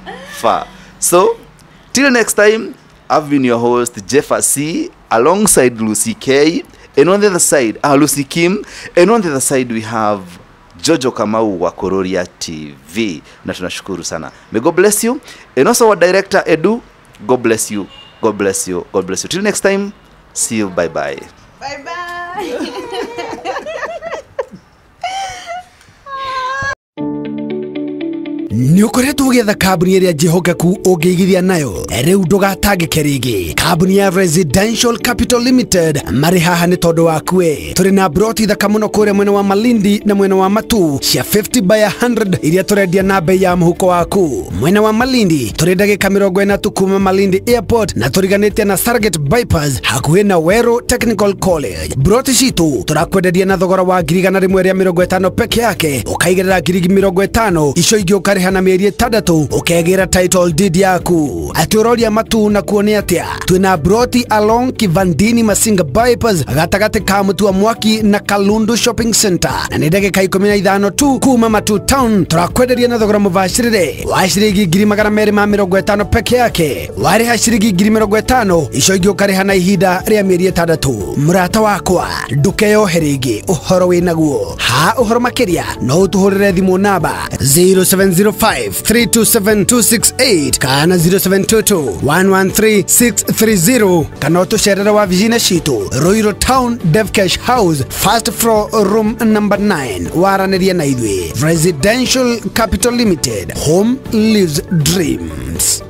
far. So till next time, I've been your host Jeff C alongside Lucy K. And on the other side, Lucy Kim. And on the other side, we have Jojo Kamau wa Kororia TV. Na tunashukuru sana. May God bless you. And also our director, Edu, God bless you. God bless you. God bless you. Till next time, see you. Bye-bye. Bye-bye. Nĩ ũkoretwo ũgĩetha kambuni ĩrĩa njĩhokeku ũngĩigithia nayo, rĩu ndũgatangĩke rĩngĩ. Kambuni ya Residential Capital Limited marĩ haha nĩ tondũ waku we. Tũrĩ na broti thaka mũno kũrĩa mwena wa Malindi na mwena wa Matu cia 50 by 100 iria tũrendia na bei ya mũhuko waku. Mwena wa Malindi tũrĩ ndagĩka 40 tu kuma Malindi Airport na tũriganĩtie na Sarget Bypass hakuhĩ na Weru Technical College. Broti citũ tũrakwenderia na thogora wa 150,000 peke yake, ũkaigĩrĩra 50,000 icio ingĩ ũkarĩha na mĩeri 6 ũkegĩra title deed yaku. Atĩ ũroria Matu na kuo nĩ atĩa? Twĩna broti along Kivandini Masinga Bypass gatagatĩ ka Mutua Mwaki na Kalundu Shopping Center na nĩ ndagĩka 15 tu kuma Matu Town. Tũrakwenderia na thogora mũbacĩrĩre wa ciringi 250,000 peke yake, warĩha ciringi 50,000 icio ingĩ ũkarĩha na ihinda rĩa mĩeri 6. Mũrata wakwa ndũkeyohe rĩngĩ ũhoro wĩnaguo. Ha ũhoro makĩria no ũtũhũrĩre thimũ namba 0705 327 268 kana 0722 113 630 kana ũtũcerere wabici-inĩ citũ Ruiru Town, Devcash House, first floor, room number 9. Waranĩrie na ithuĩ. Residential Capital Limited, home lives dreams.